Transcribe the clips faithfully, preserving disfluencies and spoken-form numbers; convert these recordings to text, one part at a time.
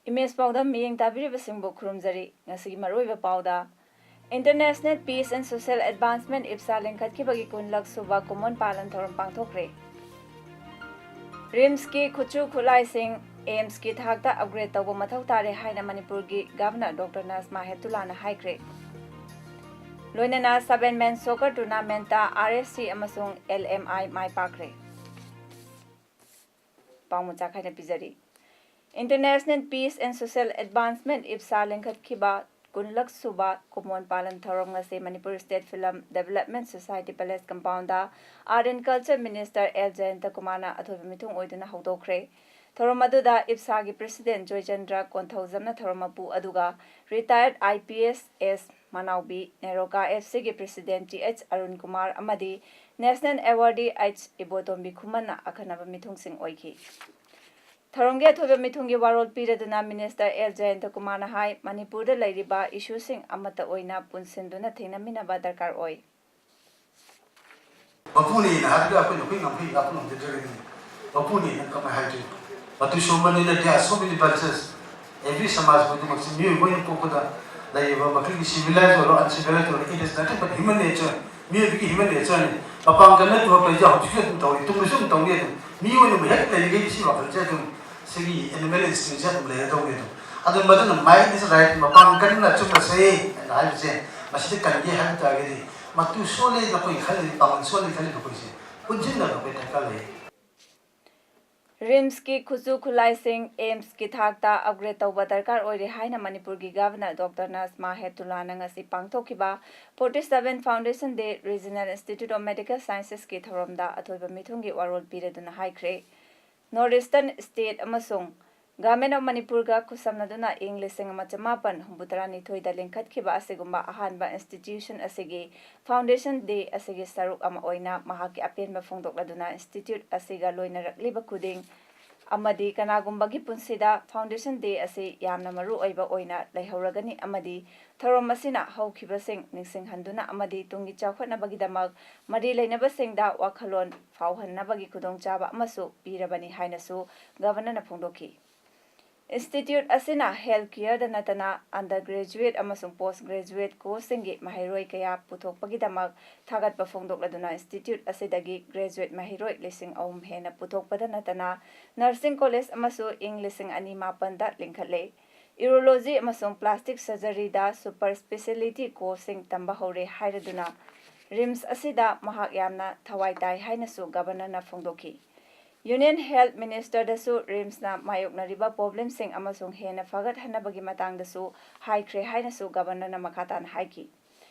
Image ꯄꯥꯎꯗ ꯃꯤꯠꯌꯦꯡ ꯇꯥꯕꯤꯔꯤꯕꯁꯤꯡꯕꯨ ꯈꯨꯔꯨꯝꯖꯔꯤ꯫ ꯉꯁꯤꯒꯤ ꯃꯔꯨꯑꯣꯏꯕ ꯄꯥꯎꯗ, International Peace and Social Advancement, ꯏꯞꯁꯥ ꯂꯤꯡꯈꯠꯈꯤꯕꯒꯤ ꯀꯨꯟꯂꯛ ꯁꯨꯕ ꯀꯨꯝꯑꯣꯟ ꯄꯥꯂꯟ ꯊꯧꯔꯝ ꯄꯥꯡꯊꯣꯛꯈ꯭ꯔꯦ꯫ ꯔꯤꯝꯁꯀꯤ ꯈꯨꯠꯁꯨ ꯈꯨꯠꯂꯥꯏꯁꯤꯡ ꯑꯦꯝꯁꯀꯤ ꯊꯥꯛꯇ ꯑꯞꯒ꯭ꯔꯦꯗ ꯇꯧꯕ ꯃꯊꯧ ꯇꯥꯔꯦ ꯍꯥꯏꯅ ꯃꯅꯤꯄꯨꯔꯒꯤ ꯒꯚꯔꯅꯔ ꯗꯣꯛꯇꯔ ꯅꯖꯃꯥ ꯍꯦꯞꯇꯨꯂꯥꯅ ꯍꯥꯏꯈ꯭ꯔꯦ꯫ ꯂꯣꯏꯅꯅ seven men soccer ꯇꯨꯔꯅꯥꯃꯦꯟꯠꯇ R S C ꯑꯃꯁꯨꯡ ꯑꯦꯜ ꯑꯦꯝ ꯑꯥꯏ ꯃꯥꯏ ꯄꯥꯛꯈ꯭ꯔꯦ꯫ ꯄꯥꯎ ꯃꯆꯥ ꯈꯥꯏꯅ ꯄꯤꯖꯔꯤ꯫ International Peace and Social Advancement, ꯏꯞꯁꯥ ꯂꯤꯡꯈꯠꯈꯤꯕ ꯀꯨꯟꯂꯛ ꯁꯨꯕ ꯀꯨꯝꯑꯣꯟ ꯄꯥꯂꯟ ꯊꯧꯔꯝ ꯉꯁꯤ Manipur state film development society palace compound art and culture minister L Jayanta ꯀꯨꯃꯥꯔꯅ ꯑꯊꯣꯏꯕ ꯃꯤꯊꯨꯡ ꯑꯣꯏꯗꯨꯅ ꯍꯧꯗꯣꯛꯈ꯭ꯔꯦ꯫ ꯊꯧꯔꯝ ꯑꯗꯨꯗ ꯏꯞꯁꯥꯒꯤ ꯄ꯭ꯔꯦꯁꯤꯗꯦꯟꯠ ꯖꯣꯏꯆꯟꯗ꯭ꯔ ꯀꯣꯟꯊꯧꯖꯝꯅ ꯊꯧꯔꯝ ꯃꯄꯨ ꯑꯗꯨꯒ ꯔꯤꯇꯥꯌꯔꯗ ꯑꯥꯏ ꯄꯤ ꯑꯦꯁ ꯑꯦꯁ ꯃꯅꯥꯎꯕꯤ, ꯅꯦꯔꯣꯀꯥ ꯑꯦꯐ ꯁꯤꯒꯤ president T H Arun Kumar ꯑꯃꯗꯤ ꯅꯦꯁꯅꯦꯜ ꯑꯦꯋꯥꯔꯗꯤ ꯑꯩꯆ ꯏꯕꯣꯇꯣꯝꯕꯤ ꯈꯨꯃꯟꯅ ꯑꯈꯟꯅꯕ ꯃꯤꯊꯨꯡꯁꯤꯡ ꯑꯣꯏꯈꯤ꯫ ꯊꯧꯔꯝꯒꯤ ꯑꯊꯣꯏꯕ ꯃꯤꯊꯨꯡꯒꯤ ꯋꯥꯔꯣꯜ ꯄꯤꯔꯗꯨꯅ ꯃꯤꯅꯤꯁꯇꯔ ꯑꯦꯜ ꯖꯌꯟꯇ ꯀꯨꯃꯥꯔꯅ ꯍꯥꯏ, ꯃꯅꯤꯄꯨꯔꯗ ꯂꯩꯔꯤꯕ ꯏꯁꯨꯁꯤꯡ ꯑꯃꯠꯇ ꯑꯣꯏꯅ ꯄꯨꯟꯁꯤꯟꯗꯨꯅ ꯊꯦꯡꯅꯃꯤꯟꯅꯕ ꯗꯔꯀꯥꯔ ꯑꯣꯏ꯫ ꯃꯄꯨꯅꯦꯅ ꯍꯥꯏꯕꯗ ꯑꯩꯈꯣꯏꯅ ꯑꯩꯈꯣꯏ ꯉꯝꯈꯩ ꯂꯥꯛꯄ ꯉꯝꯖꯗ꯭ꯔꯒꯗꯤ ꯃꯄꯨꯅꯦꯅ ꯀꯃꯥꯏꯅ ꯍꯥꯏꯗꯣꯏꯅꯣ? ꯃꯇꯨ ꯁꯣꯝꯕꯅꯤꯅ, there are so many branches. Every ꯁꯃꯥꯖ ꯈꯨꯗꯤꯡꯃꯛꯁꯤ ꯃꯤꯑꯣꯏꯕ ꯑꯣꯏꯅ ꯄꯣꯛꯄꯗ ꯂꯩꯔꯤꯕ ꯃꯈꯣꯏꯒꯤ civilized ꯑꯣꯏꯔꯣ, uncivilized ꯑꯣꯏꯔꯣ, it is nothing but human nature. ꯃꯤꯑꯣꯏꯕꯒꯤ human natureꯅꯤ꯫ ꯃꯄꯥꯡꯒꯜꯅ ꯊꯣꯛꯂꯛꯄꯁꯦ ꯍꯧꯖꯤꯛꯁꯨ ꯑꯗꯨꯝ ꯇꯧꯔꯤ, ꯇꯨꯡꯗꯁꯨ ꯑꯗꯨꯝ ꯇꯧꯅꯤ꯫ ꯑꯗꯨꯝ ꯃꯤꯑꯣꯏꯅ ꯍꯦꯛ ꯂꯩꯔꯤꯈꯩꯗꯤ ꯁꯤ ꯋꯥꯈꯜꯁꯦ ꯑꯗꯨꯝ ꯁꯤꯒꯤ animal instinctꯁꯦ ꯑꯗꯨꯝ ꯂꯩꯔꯗꯧꯅꯤ꯫ ꯑꯗꯨꯝ ꯑꯗꯨ ꯃꯗꯨꯅ mind is right, ꯃꯄꯥꯡ ꯀꯟꯅ ꯑꯆꯨꯝꯕꯁꯦ ꯍꯥꯏꯅ ꯍꯥꯏꯕꯁꯦ ꯃꯁꯤꯗ ꯀꯟꯒꯦ ꯍꯥꯏꯕ ꯇꯥꯔꯒꯗꯤ ꯃꯇꯨ ꯁꯣꯜꯂꯦ ꯅꯈꯣꯏ ꯈꯜꯂꯤ, ꯄꯥꯡꯒꯜ ꯁꯣꯜꯂꯤ ꯈꯜꯂꯤ ꯃꯈꯣꯏꯁꯦ ꯄꯨꯟꯁꯤꯟꯅꯕ ꯑꯩꯈꯣꯏ ꯗꯔꯀꯥꯔ ꯂꯩ꯫ ꯔꯤꯝꯁꯀꯤ ꯈꯨꯠꯁꯨ ꯈꯨꯠꯂꯥꯏꯁꯤꯡ ꯑꯦꯝꯁꯀꯤ ꯊꯥꯛꯇ ꯑꯞꯒ꯭ꯔꯦꯗ ꯇꯧꯕ ꯗꯔꯀꯥꯔ ꯑꯣꯏꯔꯦ ꯍꯥꯏꯅ ꯃꯅꯤꯄꯨꯔꯒꯤ ꯒꯚꯔꯅꯔ ꯗꯣꯛꯇꯔ ꯅꯖꯃꯥ ꯍꯦꯞꯇꯨꯂꯥꯅ ꯉꯁꯤ ꯄꯥꯡꯊꯣꯛꯈꯤꯕ forty seven Foundation Day Regional Institute of Medical Sciencesꯀꯤ ꯊꯧꯔꯝꯗ ꯑꯊꯣꯏꯕ ꯃꯤꯊꯨꯡꯒꯤ ꯋꯥꯔꯣꯜ ꯄꯤꯔꯗꯨꯅ ꯍꯥꯏꯈ꯭ꯔꯦ꯫ ꯅꯣꯔꯠ ꯏꯁꯇꯔꯟ ꯁ꯭ꯇꯦꯠ ꯑꯃꯁꯨꯡ Government of ꯃꯅꯤꯄꯨꯔꯒ ꯈꯨꯠꯁꯝꯅꯗꯨꯅ ꯏꯪ ꯂꯤꯁꯤꯡ ꯑꯃ ꯆꯃꯥꯄꯟ ꯍꯨꯝꯐꯨꯇꯔꯥ ꯅꯤꯊꯣꯏꯗ ꯂꯤꯡꯈꯠꯈꯤꯕ ꯑꯁꯤꯒꯨꯝꯕ ꯑꯍꯥꯟꯕ institution ꯑꯁꯤꯒꯤ Foundation Day ꯑꯁꯤꯒꯤ ꯁꯔꯨꯛ ꯑꯃ ꯑꯣꯏꯅ ꯃꯍꯥꯛꯀꯤ ꯑꯄꯦꯟꯕ ꯐꯣꯡꯗꯣꯛꯂꯗꯨꯅ institute ꯑꯁꯤꯒ ꯂꯣꯏꯅꯔꯛꯂꯤꯕ ꯈꯨꯗꯤꯡ ꯑꯃꯗꯤ ꯀꯅꯥꯒꯨꯝꯕꯒꯤ ꯄꯨꯟꯁꯤꯗ Foundation Day ꯑꯁꯤ ꯌꯥꯝꯅ ꯃꯔꯨ ꯑꯣꯏꯕ ꯑꯣꯏꯅ ꯂꯩꯍꯧꯔꯒꯅꯤ ꯑꯃꯗꯤ ꯊꯧꯔꯝ ꯑꯁꯤꯅ ꯍꯧꯈꯤꯕꯁꯤꯡ ꯅꯤꯡꯁꯤꯡꯍꯟꯗꯨꯅ ꯑꯃꯗꯤ ꯇꯨꯡꯒꯤ ꯆꯥꯎꯈꯠꯅꯕꯒꯤꯗꯃꯛ ꯃꯔꯤ ꯂꯩꯅꯕꯁꯤꯡꯗ ꯋꯥꯈꯜꯂꯣꯟ ꯐꯥꯎꯍꯟꯅꯕꯒꯤ ꯈꯨꯗꯣꯡꯆꯥꯕ ꯑꯃꯁꯨ ꯄꯤꯔꯕꯅꯤ ꯍꯥꯏꯅꯁꯨ Governorꯅ ꯐꯣꯡꯗꯣꯛꯈꯤ꯫ Institute ꯑꯁꯤꯅ health careꯗ ꯅꯠꯇꯅ undergraduate ꯑꯃꯁꯨꯡ post graduate courseꯁꯤꯡꯒꯤ ꯃꯍꯩꯔꯣꯏ ꯀꯌꯥ ꯄꯨꯊꯣꯛꯄꯒꯤꯗꯃꯛ ꯊꯥꯒꯠꯄ ꯐꯣꯡꯗꯣꯛꯂꯗꯨꯅ institute ꯑꯁꯤꯗꯒꯤ graduate ꯃꯍꯩꯔꯣꯏ ꯂꯤꯁꯤꯡ ꯑꯍꯨꯝ ꯍꯦꯟꯅ ꯄꯨꯊꯣꯛꯄꯗ ꯅꯠꯇꯅ nursing college ꯑꯃꯁꯨ ꯏꯪ ꯂꯤꯁꯤꯡ ꯑꯅꯤ ꯃꯥꯄꯟꯗ ꯂꯤꯡꯈꯠꯂꯦ꯫ Urology ꯑꯃꯁꯨꯡ plastic surgeryꯗ super speciality courseꯁꯤꯡ ꯇꯝꯕ ꯍꯧꯔꯦ ꯍꯥꯏꯔꯗꯨꯅ RIMS ꯑꯁꯤꯗ ꯃꯍꯥꯛ ꯌꯥꯝꯅ ꯊꯋꯥꯏ ꯇꯥꯏ ꯍꯥꯏꯅꯁꯨ Governorꯅ ꯐꯣꯡꯗꯣꯛꯈꯤ꯫ Union Health Ministerꯗꯁꯨ RIMSꯅ ꯃꯥꯌꯣꯛꯅꯔꯤꯕ problemꯁꯤꯡ ꯑꯃꯁꯨꯡ ꯍꯦꯟꯅ ꯐꯒꯠꯍꯟꯅꯕꯒꯤ ꯃꯇꯥꯡꯗꯁꯨ ꯍꯥꯏꯈ꯭ꯔꯦ ꯍꯥꯏꯅꯁꯨ Governorꯅ ꯃꯈꯥ ꯇꯥꯅ ꯍꯥꯏꯈꯤ꯫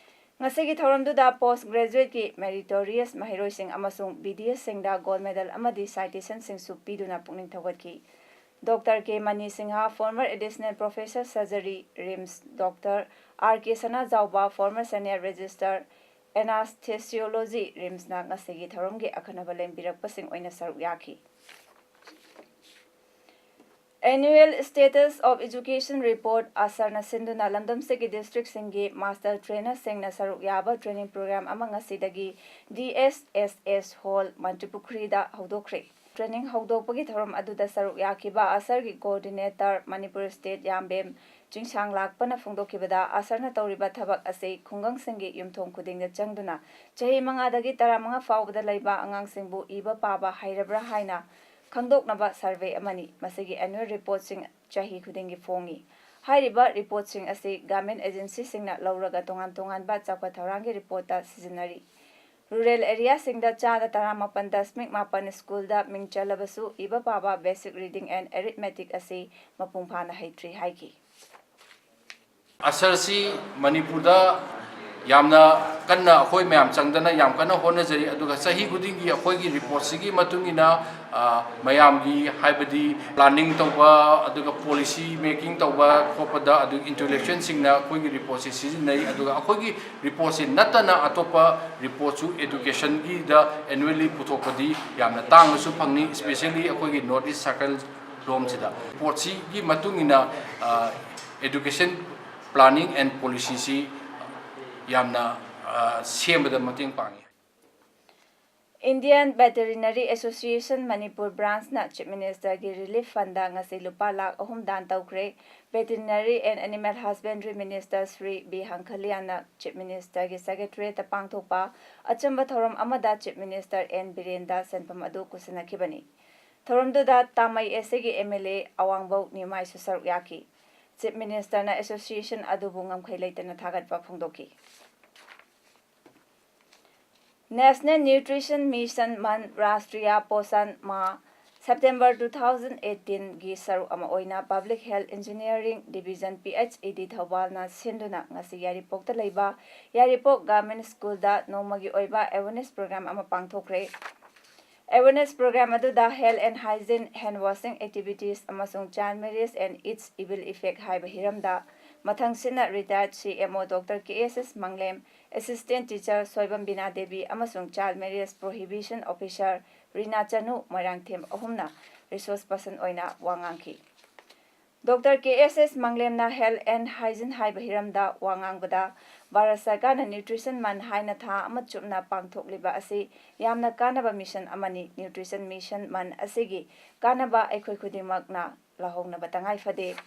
ꯉꯁꯤꯒꯤ ꯊꯧꯔꯝꯗꯨꯗ post graduateꯀꯤ meritorious ꯃꯍꯩꯔꯣꯏꯁꯤꯡ ꯑꯃꯁꯨꯡ BDSꯁꯤꯡꯗ gold medal ꯑꯃꯗꯤ citationꯁꯤꯡꯁꯨ ꯄꯤꯗꯨꯅ ꯄꯨꯛꯅꯤꯡ ꯊꯧꯒꯠꯈꯤ꯫ Doctor K Mani Singh, former additional professor surgery, RIMS, Doctor R K Sanajaoba, former senior registrar, anesthesiology, RIMSꯅ ꯉꯁꯤꯒꯤ ꯊꯧꯔꯝꯒꯤ ꯑꯈꯟꯅꯕ ꯂꯦꯡꯕꯤꯔꯛꯄꯁꯤꯡ ꯑꯣꯏꯅ ꯁꯔꯨꯛ ꯌꯥꯈꯤ꯫ Annual Status of Education Report, ASERꯅ ꯁꯤꯟꯗꯨꯅ ꯂꯝꯗꯝꯁꯤꯒꯤ districtꯁꯤꯡꯒꯤ master trainerꯁꯤꯡꯅ ꯁꯔꯨꯛ ꯌꯥꯕ training program ꯑꯃ ꯉꯁꯤꯗꯒꯤ DSSS Hall, ꯃꯟꯇ꯭ꯔꯤꯄꯨꯈ꯭ꯔꯤꯗ ꯍꯧꯗꯣꯛꯈ꯭ꯔꯦ꯫ Training ꯍꯧꯗꯣꯛꯄꯒꯤ ꯊꯧꯔꯝ ꯑꯗꯨꯗ ꯁꯔꯨꯛ ꯌꯥꯈꯤꯕ ASERꯒꯤ coordinator, ꯃꯅꯤꯄꯨꯔ state ꯌꯥꯝꯕꯦꯝ ꯆꯤꯡꯁꯥꯡ ꯂꯥꯛꯄꯅ ꯐꯣꯡꯗꯣꯛꯈꯤꯕꯗ, ASERꯅ ꯇꯧꯔꯤꯕ ꯊꯕꯛ ꯑꯁꯤ ꯈꯨꯡꯒꯪꯁꯤꯡꯒꯤ ꯌꯨꯝꯊꯣꯡ ꯈꯨꯗꯤꯡꯗ ꯆꯪꯗꯨꯅ ꯆꯍꯤ ꯃꯉꯥꯗꯒꯤ ꯇꯔꯥꯃꯉꯥ ꯐꯥꯎꯕꯗ ꯂꯩꯕ ꯑꯉꯥꯡꯁꯤꯡꯕꯨ ꯏꯕ ꯄꯥꯕ ꯍꯩꯔꯕ꯭ꯔꯥ ꯍꯥꯏꯅ ꯈꯪꯗꯣꯛꯅꯕ survey ꯑꯃꯅꯤ꯫ ꯃꯁꯤꯒꯤ annual reportꯁꯤꯡ ꯆꯍꯤ ꯈꯨꯗꯤꯡꯒꯤ ꯐꯣꯡꯏ꯫ ꯍꯥꯏꯔꯤꯕ reportꯁꯤꯡ ꯑꯁꯤ government agencyꯁꯤꯡꯅ ꯂꯧꯔꯒ ꯇꯣꯉꯥꯟ ꯇꯣꯉꯥꯟꯕ ꯆꯥꯎꯈꯠ ꯊꯧꯔꯥꯡꯒꯤ reportꯇ ꯁꯤꯖꯤꯟꯅꯔꯤ꯫ Rural areaꯁꯤꯡꯗ ꯆꯥꯗ ꯇꯔꯥꯃꯥꯄꯟ ꯗꯁꯃꯤꯛ ꯃꯥꯄꯟ ꯁ꯭ꯀꯨꯜꯗ ꯃꯤꯡ ꯆꯜꯂꯕꯁꯨ ꯏꯕ ꯄꯥꯕ, basic reading and arithmetic ꯑꯁꯤ ꯃꯄꯨꯡ ꯐꯥꯅ ꯍꯩꯇ꯭ꯔꯤ ꯍꯥꯏꯈꯤ꯫ ASERꯁꯤ ꯃꯅꯤꯄꯨꯔꯗ ꯌꯥꯝꯅ ꯀꯟꯅ ꯑꯩꯈꯣꯏ ꯃꯌꯥꯝ ꯆꯪꯗꯅ ꯌꯥꯝ ꯀꯟꯅ ꯍꯣꯠꯅꯖꯔꯤ꯫ ꯑꯗꯨꯒ ꯆꯍꯤ ꯈꯨꯗꯤꯡꯒꯤ ꯑꯩꯈꯣꯏꯒꯤ ꯔꯤꯄꯣꯔꯠꯁꯤꯒꯤ ꯃꯇꯨꯡ ꯏꯟꯅ, ꯑ, ꯃꯌꯥꯝꯒꯤ, ꯍꯥꯏꯕꯗꯤ planning ꯇꯧꯕ, ꯑꯗꯨꯒ policy making ꯇꯧꯕ ꯈꯣꯠꯄꯗ, ꯑꯗꯨꯒ intellectualꯁꯤꯡꯅ ꯑꯩꯈꯣꯏꯒꯤ ꯔꯤꯄꯣꯔꯠꯁꯤ ꯁꯤꯖꯤꯟꯅꯩ꯫ ꯑꯗꯨꯒ ꯑꯩꯈꯣꯏꯒꯤ ꯔꯤꯄꯣꯔꯠꯁꯤ ꯅꯠꯇꯅ ꯑꯇꯣꯞꯄ ꯔꯤꯄꯣꯔꯠꯁꯨ educationꯒꯤꯗ annually ꯄꯨꯊꯣꯛꯄꯗꯤ ꯌꯥꯝꯅ ꯇꯥꯡꯅꯁꯨ ꯐꯪꯅꯤ, especially ꯑꯩꯈꯣꯏꯒꯤ North East Circle ꯂꯣꯝꯁꯤꯗ꯫ ꯔꯤꯄꯣꯔꯠꯁꯤꯒꯤ ꯃꯇꯨꯡ ꯏꯟꯅ, ꯑ, education planning and policyꯁꯤ ꯌꯥꯝꯅ, ꯑ, ꯁꯦꯝꯕꯗ ꯃꯇꯦꯡ ꯄꯥꯡꯉꯤ꯫ Indian Veterinary Association Manipur Branchꯅ Chief Ministerꯒꯤ Relief Fundꯗ ꯉꯁꯤ ꯂꯨꯄꯥ ꯂꯥꯈ ꯑꯍꯨꯝ ꯗꯥꯟ ꯇꯧꯈ꯭ꯔꯦ꯫ Veterinary and Animal Husbandry Minister Shri B ꯍꯪꯈꯂꯤꯌꯥꯅ Chief Ministerꯒꯤ Secretariatꯇ ꯄꯥꯡꯊꯣꯛꯄ ꯑꯆꯝꯕ ꯊꯧꯔꯝ ꯑꯃꯗ Chief Minister ꯑꯦꯟ ꯕꯤꯔꯦꯟꯗ ꯁꯦꯟꯐꯝ ꯑꯗꯨ ꯈꯨꯠꯁꯤꯟꯅꯈꯤꯕꯅꯤ꯫ ꯊꯧꯔꯝꯗꯨꯗ ꯇꯥꯃꯩ ꯑꯦꯁ ꯑꯦꯒꯤ ꯑꯦꯝ ꯑꯦꯜ ꯑꯦ ꯑꯋꯥꯡꯕꯧ ꯅꯤꯃꯥꯏꯁꯨ ꯁꯔꯨꯛ ꯌꯥꯈꯤ꯫ Chief Ministerꯅ association ꯑꯗꯨꯕꯨ ꯉꯝꯈꯩ ꯂꯩꯇꯅ ꯊꯥꯒꯠꯄ ꯐꯣꯡꯗꯣꯛꯈꯤ꯫ National Nutrition Mission Month, Rashtriya Poshan Maah, September two thousand eighteenꯒꯤ ꯁꯔꯨꯛ ꯑꯃ ꯑꯣꯏꯅ Public Health Engineering Division, P H E D, ꯊꯧꯕꯥꯜꯅ ꯁꯤꯟꯗꯨꯅ ꯉꯁꯤ ꯌꯥꯏꯔꯤꯄꯣꯛꯇ ꯂꯩꯕ ꯌꯥꯏꯔꯤꯄꯣꯛ Government Schoolꯗ ꯅꯣꯡꯃꯒꯤ ꯑꯣꯏꯕ awareness program ꯑꯃ ꯄꯥꯡꯊꯣꯛꯈ꯭ꯔꯦ꯫ Awareness program ꯑꯗꯨꯗ Health and Hygiene, Hand Washing Activities ꯑꯃꯁꯨꯡ Child Marriage and Its Evil Effect ꯍꯥꯏꯕ ꯍꯤꯔꯝꯗ ꯃꯊꯪꯁꯤꯠꯅ retired C M O Doctor K S S ꯃꯪꯂꯦꯝ, Assistant Teacher Soibam ꯕꯤꯅꯥ ꯗꯦꯕꯤ ꯑꯃꯁꯨꯡ Child Marriage Prohibition Officer ꯔꯤꯅꯥ ꯆꯅꯨ ꯃꯣꯏꯔꯥꯡꯊꯦꯝ ꯑꯍꯨꯝꯅ resource person ꯑꯣꯏꯅ ꯋꯥ ꯉꯥꯡꯈꯤ꯫ Doctor K S S ꯃꯪꯂꯦꯝꯅ Health and Hygiene ꯍꯥꯏꯕ ꯍꯤꯔꯝꯗ ꯋꯥ ꯉꯥꯡꯕꯗ, ꯚꯥꯔꯠ ꯁꯔꯀꯥꯔꯅ Nutrition Month ꯍꯥꯏꯅ ꯊꯥ ꯑꯃ ꯆꯨꯞꯅ ꯄꯥꯡꯊꯣꯛꯂꯤꯕ ꯑꯁꯤ ꯌꯥꯝꯅ ꯀꯥꯟꯅꯕ mission ꯑꯃꯅꯤ꯫ Nutrition Mission Month ꯑꯁꯤꯒꯤ ꯀꯥꯟꯅꯕ ꯑꯩꯈꯣꯏ ꯈꯨꯗꯤꯡꯃꯛꯅ ꯂꯧꯍꯧꯅꯕ ꯇꯉꯥꯏ ꯐꯗꯦ꯫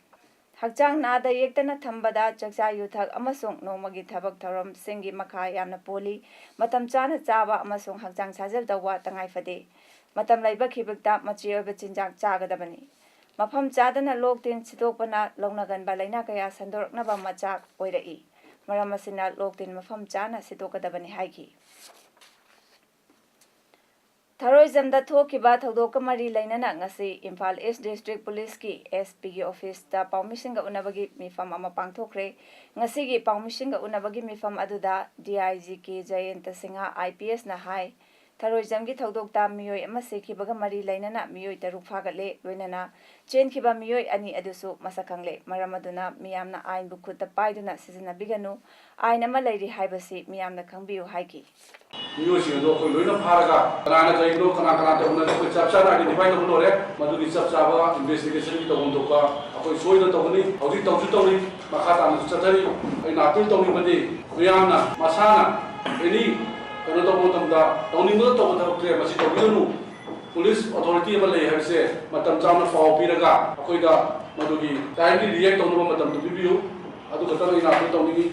ꯍꯛꯆꯥꯡ ꯅꯥꯗ ꯌꯦꯛꯇꯅ ꯊꯝꯕꯗ ꯆꯥꯛꯆꯥ ꯌꯨꯊꯛ ꯑꯃꯁꯨꯡ ꯅꯣꯡꯃꯒꯤ ꯊꯕꯛ ꯊꯧꯔꯝꯁꯤꯡꯒꯤ ꯃꯈꯥ ꯌꯥꯝꯅ ꯄꯣꯜꯂꯤ꯫ ꯃꯇꯝ ꯆꯥꯅ ꯆꯥꯕ ꯑꯃꯁꯨꯡ ꯍꯛꯆꯥꯡ ꯁꯥꯖꯦꯜ ꯇꯧꯕ ꯇꯉꯥꯏ ꯐꯗꯦ꯫ ꯃꯇꯝ ꯂꯩꯕ ꯈꯤꯕꯤꯛꯇ ꯃꯆꯤ ꯑꯣꯏꯕ ꯆꯤꯟꯖꯥꯛ ꯆꯥꯒꯗꯕꯅꯤ꯫ ꯃꯐꯝ ꯆꯥꯗꯅ ꯂꯣꯛ ꯇꯤꯟ ꯁꯤꯠꯇꯣꯛꯄꯅ ꯂꯧꯅꯒꯟꯕ ꯂꯥꯏꯅꯥ ꯀꯌꯥ ꯁꯟꯗꯣꯔꯛꯅꯕ ꯃꯆꯥꯛ ꯑꯣꯏꯔꯛꯏ꯫ ꯃꯔꯝ ꯑꯁꯤꯅ ꯂꯣꯛ ꯇꯤꯟ ꯃꯐꯝ ꯆꯥꯅ ꯁꯤꯠꯇꯣꯛꯀꯗꯕꯅꯤ ꯍꯥꯏꯈꯤ꯫ ꯊꯔꯣꯏꯖꯝꯗ ꯊꯣꯛꯈꯤꯕ ꯊꯧꯗꯣꯛꯀ ꯃꯔꯤ ꯂꯩꯅꯅ ꯉꯁꯤ ꯏꯝꯐꯥꯜ ꯏꯁ ꯗꯤꯁꯇ꯭ꯔꯤꯛ ꯄꯨꯂꯤꯁꯀꯤ ꯑꯦꯁ ꯄꯤꯒꯤ ꯑꯣꯐꯤꯁꯇ ꯄꯥꯎꯃꯤꯁꯤꯡꯒ ꯎꯅꯕꯒꯤ ꯃꯤꯐꯝ ꯑꯃ ꯄꯥꯡꯊꯣꯛꯈ꯭ꯔꯦ꯫ ꯉꯁꯤꯒꯤ ꯄꯥꯎꯃꯤꯁꯤꯡꯒ ꯎꯅꯕꯒꯤ ꯃꯤꯐꯝ ꯑꯗꯨꯗ D I G K ꯖꯌꯦꯟꯇ Singh I P ꯑꯦꯁꯅ ꯍꯥꯏ, ꯊꯔꯣꯏꯖꯝꯒꯤ ꯊꯧꯗꯣꯛꯇ ꯃꯤꯑꯣꯏ ꯑꯃ ꯁꯤꯈꯤꯕꯒ ꯃꯔꯤ ꯂꯩꯅꯅ ꯃꯤꯑꯣꯏ ꯇꯔꯨꯛ ꯐꯥꯒꯠꯂꯦ, ꯂꯣꯏꯅꯅ ꯆꯦꯟꯈꯤꯕ ꯃꯤꯑꯣꯏ ꯑꯅꯤ ꯑꯗꯨꯁꯨ ꯃꯁꯛ ꯈꯪꯂꯦ꯫ ꯃꯔꯝ ꯑꯗꯨꯅ ꯃꯤꯌꯥꯝꯅ ꯑꯥꯏꯟꯕꯨ ꯈꯨꯠꯇ ꯄꯥꯏꯗꯨꯅ ꯁꯤꯖꯤꯟꯅꯕꯤꯒꯅꯨ, ꯑꯥꯏꯟ ꯑꯃ ꯂꯩꯔꯤ ꯍꯥꯏꯕꯁꯤ ꯃꯤꯌꯥꯝꯅ ꯈꯪꯕꯤꯌꯨ ꯍꯥꯏꯈꯤ꯫ ꯃꯤꯑꯣꯏꯁꯤꯡ ꯑꯗꯨ ꯑꯩꯈꯣꯏ ꯂꯣꯏꯅ ꯐꯥꯔꯒ ꯀꯅꯥꯅ ꯀꯔꯤꯅꯣ, ꯀꯅꯥ ꯀꯅꯥ ꯇꯧꯕꯅꯣ ꯑꯩꯈꯣꯏ ꯆꯞ ꯆꯥꯅ identify ꯇꯧꯕ ꯂꯣꯏꯔꯦ꯫ ꯃꯗꯨꯒꯤ ꯆꯞ ꯆꯥꯕ investigationꯒꯤ ꯇꯧꯐꯝ ꯊꯣꯛꯄ ꯑꯩꯈꯣꯏ ꯁꯣꯏꯗꯅ ꯇꯧꯒꯅꯤ꯫ ꯍꯧꯖꯤꯛ ꯇꯧꯁꯨ ꯇꯧꯔꯤ, ꯃꯈꯥ ꯇꯥꯅꯁꯨ ꯆꯠꯊꯔꯤ꯫ ꯑꯩꯅ appeal ꯇꯧꯅꯤꯡꯕꯗꯤ ꯃꯌꯥꯝꯅ ꯃꯁꯥꯅ any ꯀꯩꯅꯣ ꯇꯧꯕ ꯃꯇꯝꯗ ꯇꯧꯅꯤꯡꯕꯗ ꯇꯧꯕ ꯊꯕꯛꯁꯦ ꯃꯁꯤ ꯇꯧꯕꯤꯒꯅꯨ꯫ Police authority ꯑꯃ ꯂꯩ ꯍꯥꯏꯕꯁꯦ ꯃꯇꯝ ꯆꯥꯅ ꯄꯥꯎ ꯄꯤꯔꯒ ꯑꯩꯈꯣꯏꯗ ꯃꯗꯨꯒꯤ timely react ꯇꯧꯅꯕ ꯃꯇꯝꯗꯨ ꯄꯤꯕꯤꯌꯨ꯫ ꯑꯗꯨ ꯈꯛꯇꯪ ꯑꯩꯅ appeal ꯇꯧꯅꯤꯡꯉꯤ꯫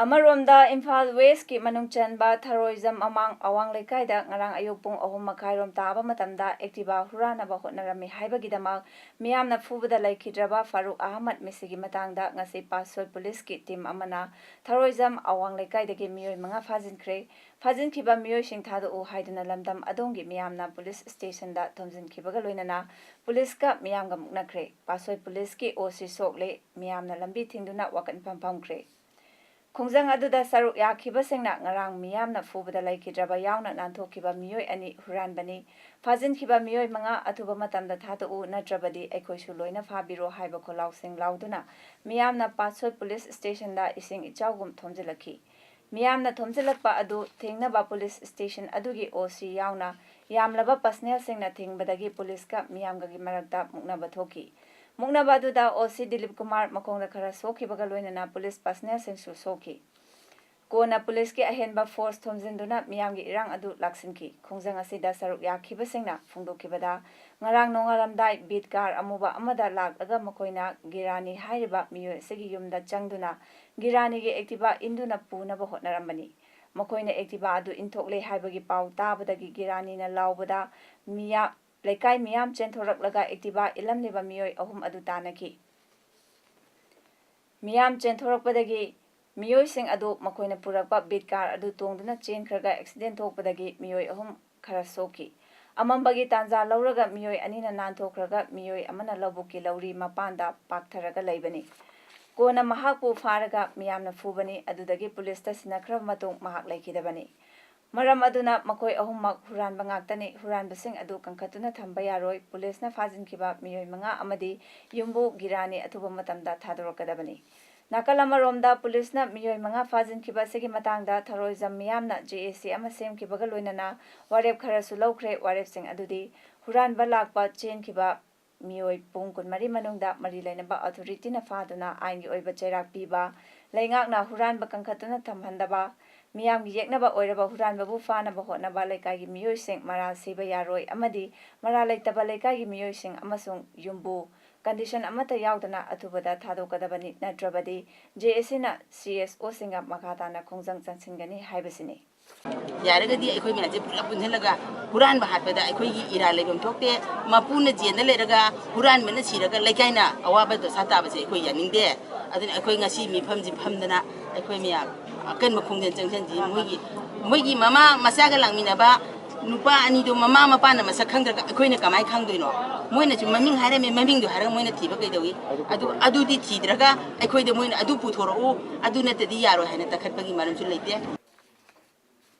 ꯑꯃꯔꯣꯝꯗ ꯏꯝꯐꯥꯜ ꯋꯦꯁꯀꯤ ꯃꯅꯨꯡ ꯆꯟꯕ ꯊꯔꯣꯏꯖꯝ ꯑꯃꯥꯡ ꯑꯋꯥꯡ ꯂꯩꯀꯥꯏꯗ ꯉꯔꯥꯡ ꯑꯌꯨꯛ ꯄꯨꯡ ꯑꯍꯨꯝ ꯃꯈꯥꯏꯔꯣꯝ ꯇꯥꯕ ꯃꯇꯝꯗ Activa ꯍꯨꯔꯥꯟꯅꯕ ꯍꯣꯠꯅꯔꯝꯃꯤ ꯍꯥꯏꯕꯒꯤꯗꯃꯛ ꯃꯤꯌꯥꯝꯅ ꯐꯨꯕꯗ ꯂꯩꯈꯤꯗ꯭ꯔꯕ ꯐꯥꯔꯨꯛ ꯑꯍꯃꯗ ꯃꯤꯁꯤꯒꯤ ꯃꯇꯥꯡꯗ ꯉꯁꯤ ꯄꯥꯠꯁꯣꯏ ꯄꯨꯂꯤꯁꯀꯤ team ꯑꯃꯅ ꯊꯔꯣꯏꯖꯝ ꯑꯋꯥꯡ ꯂꯩꯀꯥꯏꯗꯒꯤ ꯃꯤꯑꯣꯏ ꯃꯉꯥ ꯐꯥꯖꯤꯟꯈ꯭ꯔꯦ꯫ ꯐꯥꯖꯤꯟꯈꯤꯕ ꯃꯤꯑꯣꯏꯁꯤꯡ ꯊꯥꯗꯣꯛꯎ ꯍꯥꯏꯗꯨꯅ ꯂꯝꯗꯝ ꯑꯗꯣꯝꯒꯤ ꯃꯤꯌꯥꯝꯅ ꯄꯨꯂꯤꯁ stationꯗ ꯊꯣꯝꯖꯤꯟꯈꯤꯕꯒ ꯂꯣꯏꯅꯅ ꯄꯨꯂꯤꯁꯀ ꯃꯤꯌꯥꯝꯒ ꯃꯨꯛꯅꯈ꯭ꯔꯦ꯫ ꯄꯥꯠꯁꯣꯏ ꯄꯨꯂꯤꯁꯀꯤ ꯑꯣ ꯁꯤ ꯁꯣꯛꯂꯦ꯫ ꯃꯤꯌꯥꯝꯅ ꯂꯝꯕꯤ ꯊꯤꯡꯗꯨꯅ ꯋꯥꯀꯠ ꯃꯤꯐꯝ ꯐꯝꯈ꯭ꯔꯦ꯫ ꯈꯣꯡꯖꯪ ꯑꯗꯨꯗ ꯁꯔꯨꯛ ꯌꯥꯈꯤꯕꯁꯤꯡꯅ ꯉꯔꯥꯡ ꯃꯤꯌꯥꯝꯅ ꯐꯨꯕꯗ ꯂꯩꯈꯤꯗ꯭ꯔꯕ ꯌꯥꯎꯅ ꯅꯥꯟꯊꯣꯛꯈꯤꯕ ꯃꯤꯑꯣꯏ ꯑꯅꯤ ꯍꯨꯔꯥꯟꯕꯅꯤ꯫ ꯐꯥꯖꯤꯟꯈꯤꯕ ꯃꯤꯑꯣꯏ ꯃꯉꯥ ꯑꯊꯨꯕ ꯃꯇꯝꯗ ꯊꯥꯗꯣꯛꯎ, ꯅꯠꯇ꯭ꯔꯕꯗꯤ ꯑꯩꯈꯣꯏꯁꯨ ꯂꯣꯏꯅ ꯐꯥꯕꯤꯔꯣ ꯍꯥꯏꯕ ꯈꯣꯜꯂꯥꯎꯁꯤꯡ ꯂꯥꯎꯗꯨꯅ ꯃꯤꯌꯥꯝꯅ ꯄꯥꯠꯁꯣꯏ ꯄꯨꯂꯤꯁ stationꯗ ꯏꯁꯤꯡ ꯏꯆꯥꯎꯒꯨꯝ ꯊꯣꯝꯖꯤꯜꯂꯛꯈꯤ꯫ ꯃꯤꯌꯥꯝꯅ ꯊꯣꯝꯖꯤꯜꯂꯛꯄ ꯑꯗꯨ ꯊꯦꯡꯅꯕ ꯄꯨꯂꯤꯁ station ꯑꯗꯨꯒꯤ ꯑꯣ ꯁꯤ ꯌꯥꯎꯅ ꯌꯥꯝꯂꯕ personnelꯁꯤꯡꯅ ꯊꯤꯡꯕꯗꯒꯤ ꯄꯨꯂꯤꯁꯀ ꯃꯤꯌꯥꯝꯒꯒꯤ ꯃꯔꯛꯇ ꯃꯨꯛꯅꯕ ꯊꯣꯛꯈꯤ꯫ ꯃꯨꯛꯅꯕ ꯑꯗꯨꯗ ꯑꯣ ꯁꯤ ꯗꯤꯂꯤꯞ ꯀꯨꯃꯥꯔ ꯃꯈꯣꯡꯗ ꯈꯔ ꯁꯣꯛꯈꯤꯕꯒ ꯂꯣꯏꯅꯅ ꯄꯨꯂꯤꯁ personnelꯁꯤꯡꯁꯨ ꯁꯣꯛꯈꯤ꯫ ꯀꯣꯟꯅ ꯄꯨꯂꯤꯁꯀꯤ ꯑꯍꯦꯟꯕ force ꯊꯣꯝꯖꯤꯟꯗꯨꯅ ꯃꯤꯌꯥꯝꯒꯤ ꯏꯔꯥꯡ ꯑꯗꯨ ꯂꯥꯛꯁꯤꯟꯈꯤ꯫ ꯈꯣꯡꯖꯪ ꯑꯁꯤꯗ ꯁꯔꯨꯛ ꯌꯥꯈꯤꯕꯁꯤꯡꯅ ꯐꯣꯡꯗꯣꯛꯈꯤꯕꯗ, ꯉꯔꯥꯡ ꯅꯣꯡꯉꯥꯜꯂꯝꯗꯥꯏ beat car ꯑꯃꯨꯕ ꯑꯃꯗ ꯂꯥꯛꯂꯒ ꯃꯈꯣꯏꯅ ꯒꯤꯔꯥꯅꯤ ꯍꯥꯏꯔꯤꯕ ꯃꯤꯑꯣꯏ ꯑꯁꯤꯒꯤ ꯌꯨꯝꯗ ꯆꯪꯗꯨꯅ ꯒꯤꯔꯥꯅꯤꯒꯤ Activa ꯏꯟꯗꯨꯅ ꯄꯨꯅꯕ ꯍꯣꯠꯅꯔꯝꯕꯅꯤ꯫ ꯃꯈꯣꯏꯅ Activa ꯑꯗꯨ ꯏꯟꯊꯣꯛꯂꯦ ꯍꯥꯏꯕꯒꯤ ꯄꯥꯎ ꯇꯥꯕꯗꯒꯤ ꯒꯤꯔꯥꯅꯤꯅ ꯂꯥꯎꯕꯗ ꯃꯤꯌꯥ-, ꯂꯩꯀꯥꯏ ꯃꯤꯌꯥꯝ ꯆꯦꯟꯊꯣꯔꯛꯂꯒ Activa ꯏꯜꯂꯝꯂꯤꯕ ꯃꯤꯑꯣꯏ ꯑꯍꯨꯝ ꯑꯗꯨ ꯇꯥꯟꯅꯈꯤ꯫ ꯃꯤꯌꯥꯝ ꯆꯦꯟꯊꯣꯔꯛꯄꯗꯒꯤ ꯃꯤꯑꯣꯏꯁꯤꯡ ꯑꯗꯨ ꯃꯈꯣꯏꯅ ꯄꯨꯔꯛꯄ beat car ꯑꯗꯨ ꯇꯣꯡꯗꯨꯅ ꯆꯦꯟꯈ꯭ꯔꯒ accident ꯊꯣꯛꯄꯗꯒꯤ ꯃꯤꯑꯣꯏ ꯑꯍꯨꯝ ꯈꯔ ꯁꯣꯛꯈꯤ꯫ ꯑꯃꯝꯕꯒꯤ ꯇꯥꯟꯖꯥ ꯂꯧꯔꯒ ꯃꯤꯑꯣꯏ ꯑꯅꯤꯅ ꯅꯥꯟꯊꯣꯛꯈ꯭ꯔꯒ ꯃꯤꯑꯣꯏ ꯑꯃꯅ ꯂꯧꯕꯨꯛꯀꯤ ꯂꯧꯔꯤ ꯃꯄꯥꯟꯗ ꯄꯥꯛꯊꯔꯒ ꯂꯩꯕꯅꯤ꯫ ꯀꯣꯟꯅ ꯃꯍꯥꯛꯄꯨ ꯐꯥꯔꯒ ꯃꯤꯌꯥꯝꯅ ꯐꯨꯕꯅꯤ꯫ ꯑꯗꯨꯗꯒꯤ ꯄꯨꯂꯤꯁꯇ ꯁꯤꯟꯅꯈ꯭ꯔꯕ ꯃꯇꯨꯡ ꯃꯍꯥꯛ ꯂꯩꯈꯤꯗꯕꯅꯤ꯫ ꯃꯔꯝ ꯑꯗꯨꯅ ꯃꯈꯣꯏ ꯑꯍꯨꯝꯃꯛ ꯍꯨꯔꯥꯟꯕ ꯉꯥꯛꯇꯅꯤ꯫ ꯍꯨꯔꯥꯟꯕꯁꯤꯡ ꯑꯗꯨ ꯀꯟꯈꯠꯇꯨꯅ ꯊꯝꯕ ꯌꯥꯔꯣꯏ꯫ ꯄꯨꯂꯤꯁꯅ ꯐꯥꯖꯤꯟꯈꯤꯕ ꯃꯤꯑꯣꯏ ꯃꯉꯥ ꯑꯃꯗꯤ ꯌꯨꯝꯕꯨ ꯒꯤꯔꯥꯅꯤ ꯑꯊꯨꯕ ꯃꯇꯝꯗ ꯊꯥꯗꯣꯔꯛꯀꯗꯕꯅꯤ꯫ ꯅꯥꯀꯜ ꯑꯃꯔꯣꯝꯗ ꯄꯨꯂꯤꯁꯅ ꯃꯤꯑꯣꯏ ꯃꯉꯥ ꯐꯥꯖꯤꯟꯈꯤꯕ ꯑꯁꯤꯒꯤ ꯃꯇꯥꯡꯗ ꯊꯔꯣꯏꯖꯝ ꯃꯤꯌꯥꯝꯅ ꯖꯦ ꯑꯦ ꯁꯤ ꯑꯃ ꯁꯦꯝꯈꯤꯕꯒ ꯂꯣꯏꯅꯅ ꯋꯥꯔꯦꯞ ꯈꯔꯁꯨ ꯂꯧꯈ꯭ꯔꯦ꯫ ꯋꯥꯔꯦꯞꯁꯤꯡ ꯑꯗꯨꯗꯤ ꯍꯨꯔꯥꯟꯕ ꯂꯥꯛꯄ ꯆꯦꯟꯈꯤꯕ ꯃꯤꯑꯣꯏ ꯄꯨꯡ ꯀꯨꯟꯃꯔꯤ ꯃꯅꯨꯡꯗ ꯃꯔꯤ ꯂꯩꯅꯕ ꯑꯣꯊꯣꯔꯤꯇꯤꯅ ꯐꯥꯗꯨꯅ ꯑꯥꯏꯟꯒꯤ ꯑꯣꯏꯕ ꯆꯩꯔꯥꯛ ꯄꯤꯕ, ꯂꯩꯉꯥꯛꯅ ꯍꯨꯔꯥꯟꯕ ꯀꯟꯈꯠꯇꯨꯅ ꯊꯝꯍꯟꯗꯕ, ꯃꯤꯌꯥꯝꯒꯤ ꯌꯦꯛꯅꯕ ꯑꯣꯏꯔꯕ ꯍꯨꯔꯥꯟꯕꯕꯨ ꯐꯥꯅꯕ ꯍꯣꯠꯅꯕ, ꯂꯩꯀꯥꯏꯒꯤ ꯃꯤꯑꯣꯏꯁꯤꯡ ꯃꯔꯥꯜ ꯁꯤꯕ ꯌꯥꯔꯣꯏ ꯑꯃꯗꯤ ꯃꯔꯥꯜ ꯂꯩꯇꯕ ꯂꯩꯀꯥꯏꯒꯤ ꯃꯤꯑꯣꯏꯁꯤꯡ ꯑꯃꯁꯨꯡ ꯌꯨꯝꯕꯨ ꯀꯟꯗꯤꯁꯟ ꯑꯃꯠꯇ ꯌꯥꯎꯗꯅ ꯑꯊꯨꯕꯗ ꯊꯥꯗꯣꯛꯀꯗꯕꯅꯤ, ꯅꯠꯇ꯭ꯔꯕꯗꯤ ꯖꯦ ꯑꯦ ꯁꯤꯅ ꯁꯤ ꯑꯦꯁ ꯑꯣꯁꯤꯡꯒ ꯃꯈꯥ ꯇꯥꯅ ꯈꯣꯡꯖꯪ ꯆꯪꯁꯤꯟꯒꯅꯤ ꯍꯥꯏꯕꯁꯤꯅꯤ꯫ ꯌꯥꯔꯒꯗꯤ ꯑꯩꯈꯣꯏ ꯃꯌꯥꯝꯁꯦ ꯄꯨꯂꯞ ꯄꯨꯟꯁꯤꯜꯂꯒ ꯍꯨꯔꯥꯟꯕ ꯍꯥꯠꯄꯗ ꯑꯩꯈꯣꯏꯒꯤ ꯏꯔꯥꯜ ꯂꯩꯐꯝ ꯊꯣꯛꯇꯦ꯫ ꯃꯄꯨꯅ ꯖꯦꯜꯗ ꯂꯩꯔꯒ ꯍꯨꯔꯥꯟꯕꯅ ꯁꯤꯔꯒ ꯂꯩꯀꯥꯏꯅ ꯑꯋꯥꯕ ꯗꯣꯁꯥ ꯇꯥꯕꯁꯦ ꯑꯩꯈꯣꯏ ꯌꯥꯅꯤꯡꯗꯦ꯫ ꯑꯗꯨꯅ ꯑꯩꯈꯣꯏ ꯉꯁꯤ ꯃꯤꯐꯝꯁꯤ ꯐꯝꯗꯅ ꯑꯩꯈꯣꯏ ꯃꯌꯥꯝ ꯑꯀꯟꯕ ꯈꯣꯡꯖꯪ ꯆꯪꯁꯤꯟꯁꯤ꯫ ꯃꯣꯏꯒꯤ ꯃꯣꯏꯒꯤ ꯃꯃꯥ ꯃꯆꯥꯒ ꯂꯥꯛꯃꯤꯟꯅꯕ ꯅꯨꯄꯥ ꯑꯅꯤꯗꯣ ꯃꯃꯥ ꯃꯄꯥꯅ ꯃꯁꯛ ꯈꯪꯗ꯭ꯔꯒ ꯑꯩꯈꯣꯏꯅ ꯀꯃꯥꯏꯅ ꯈꯪꯗꯣꯏꯅꯣ? ꯃꯣꯏꯅꯁꯨ ꯃꯃꯤꯡ ꯍꯥꯏꯔꯝꯃꯦ, ꯃꯃꯤꯡꯗꯣ ꯍꯥꯏꯔꯒ ꯃꯣꯏꯅ ꯊꯤꯕ ꯀꯩꯗꯧꯏ? ꯑꯗꯨ ꯑꯗꯨꯗꯤ ꯊꯤꯗ꯭ꯔꯒ ꯑꯩꯈꯣꯏꯗ ꯃꯣꯏꯅ ꯑꯗꯨ ꯄꯨꯊꯣꯔꯛꯎ, ꯑꯗꯨ ꯅꯠꯇꯗꯤ ꯌꯥꯔꯣꯏ ꯍꯥꯏꯅ ꯀꯟꯈꯠꯄꯒꯤ ꯃꯔꯝꯁꯨ ꯂꯩꯇꯦ꯫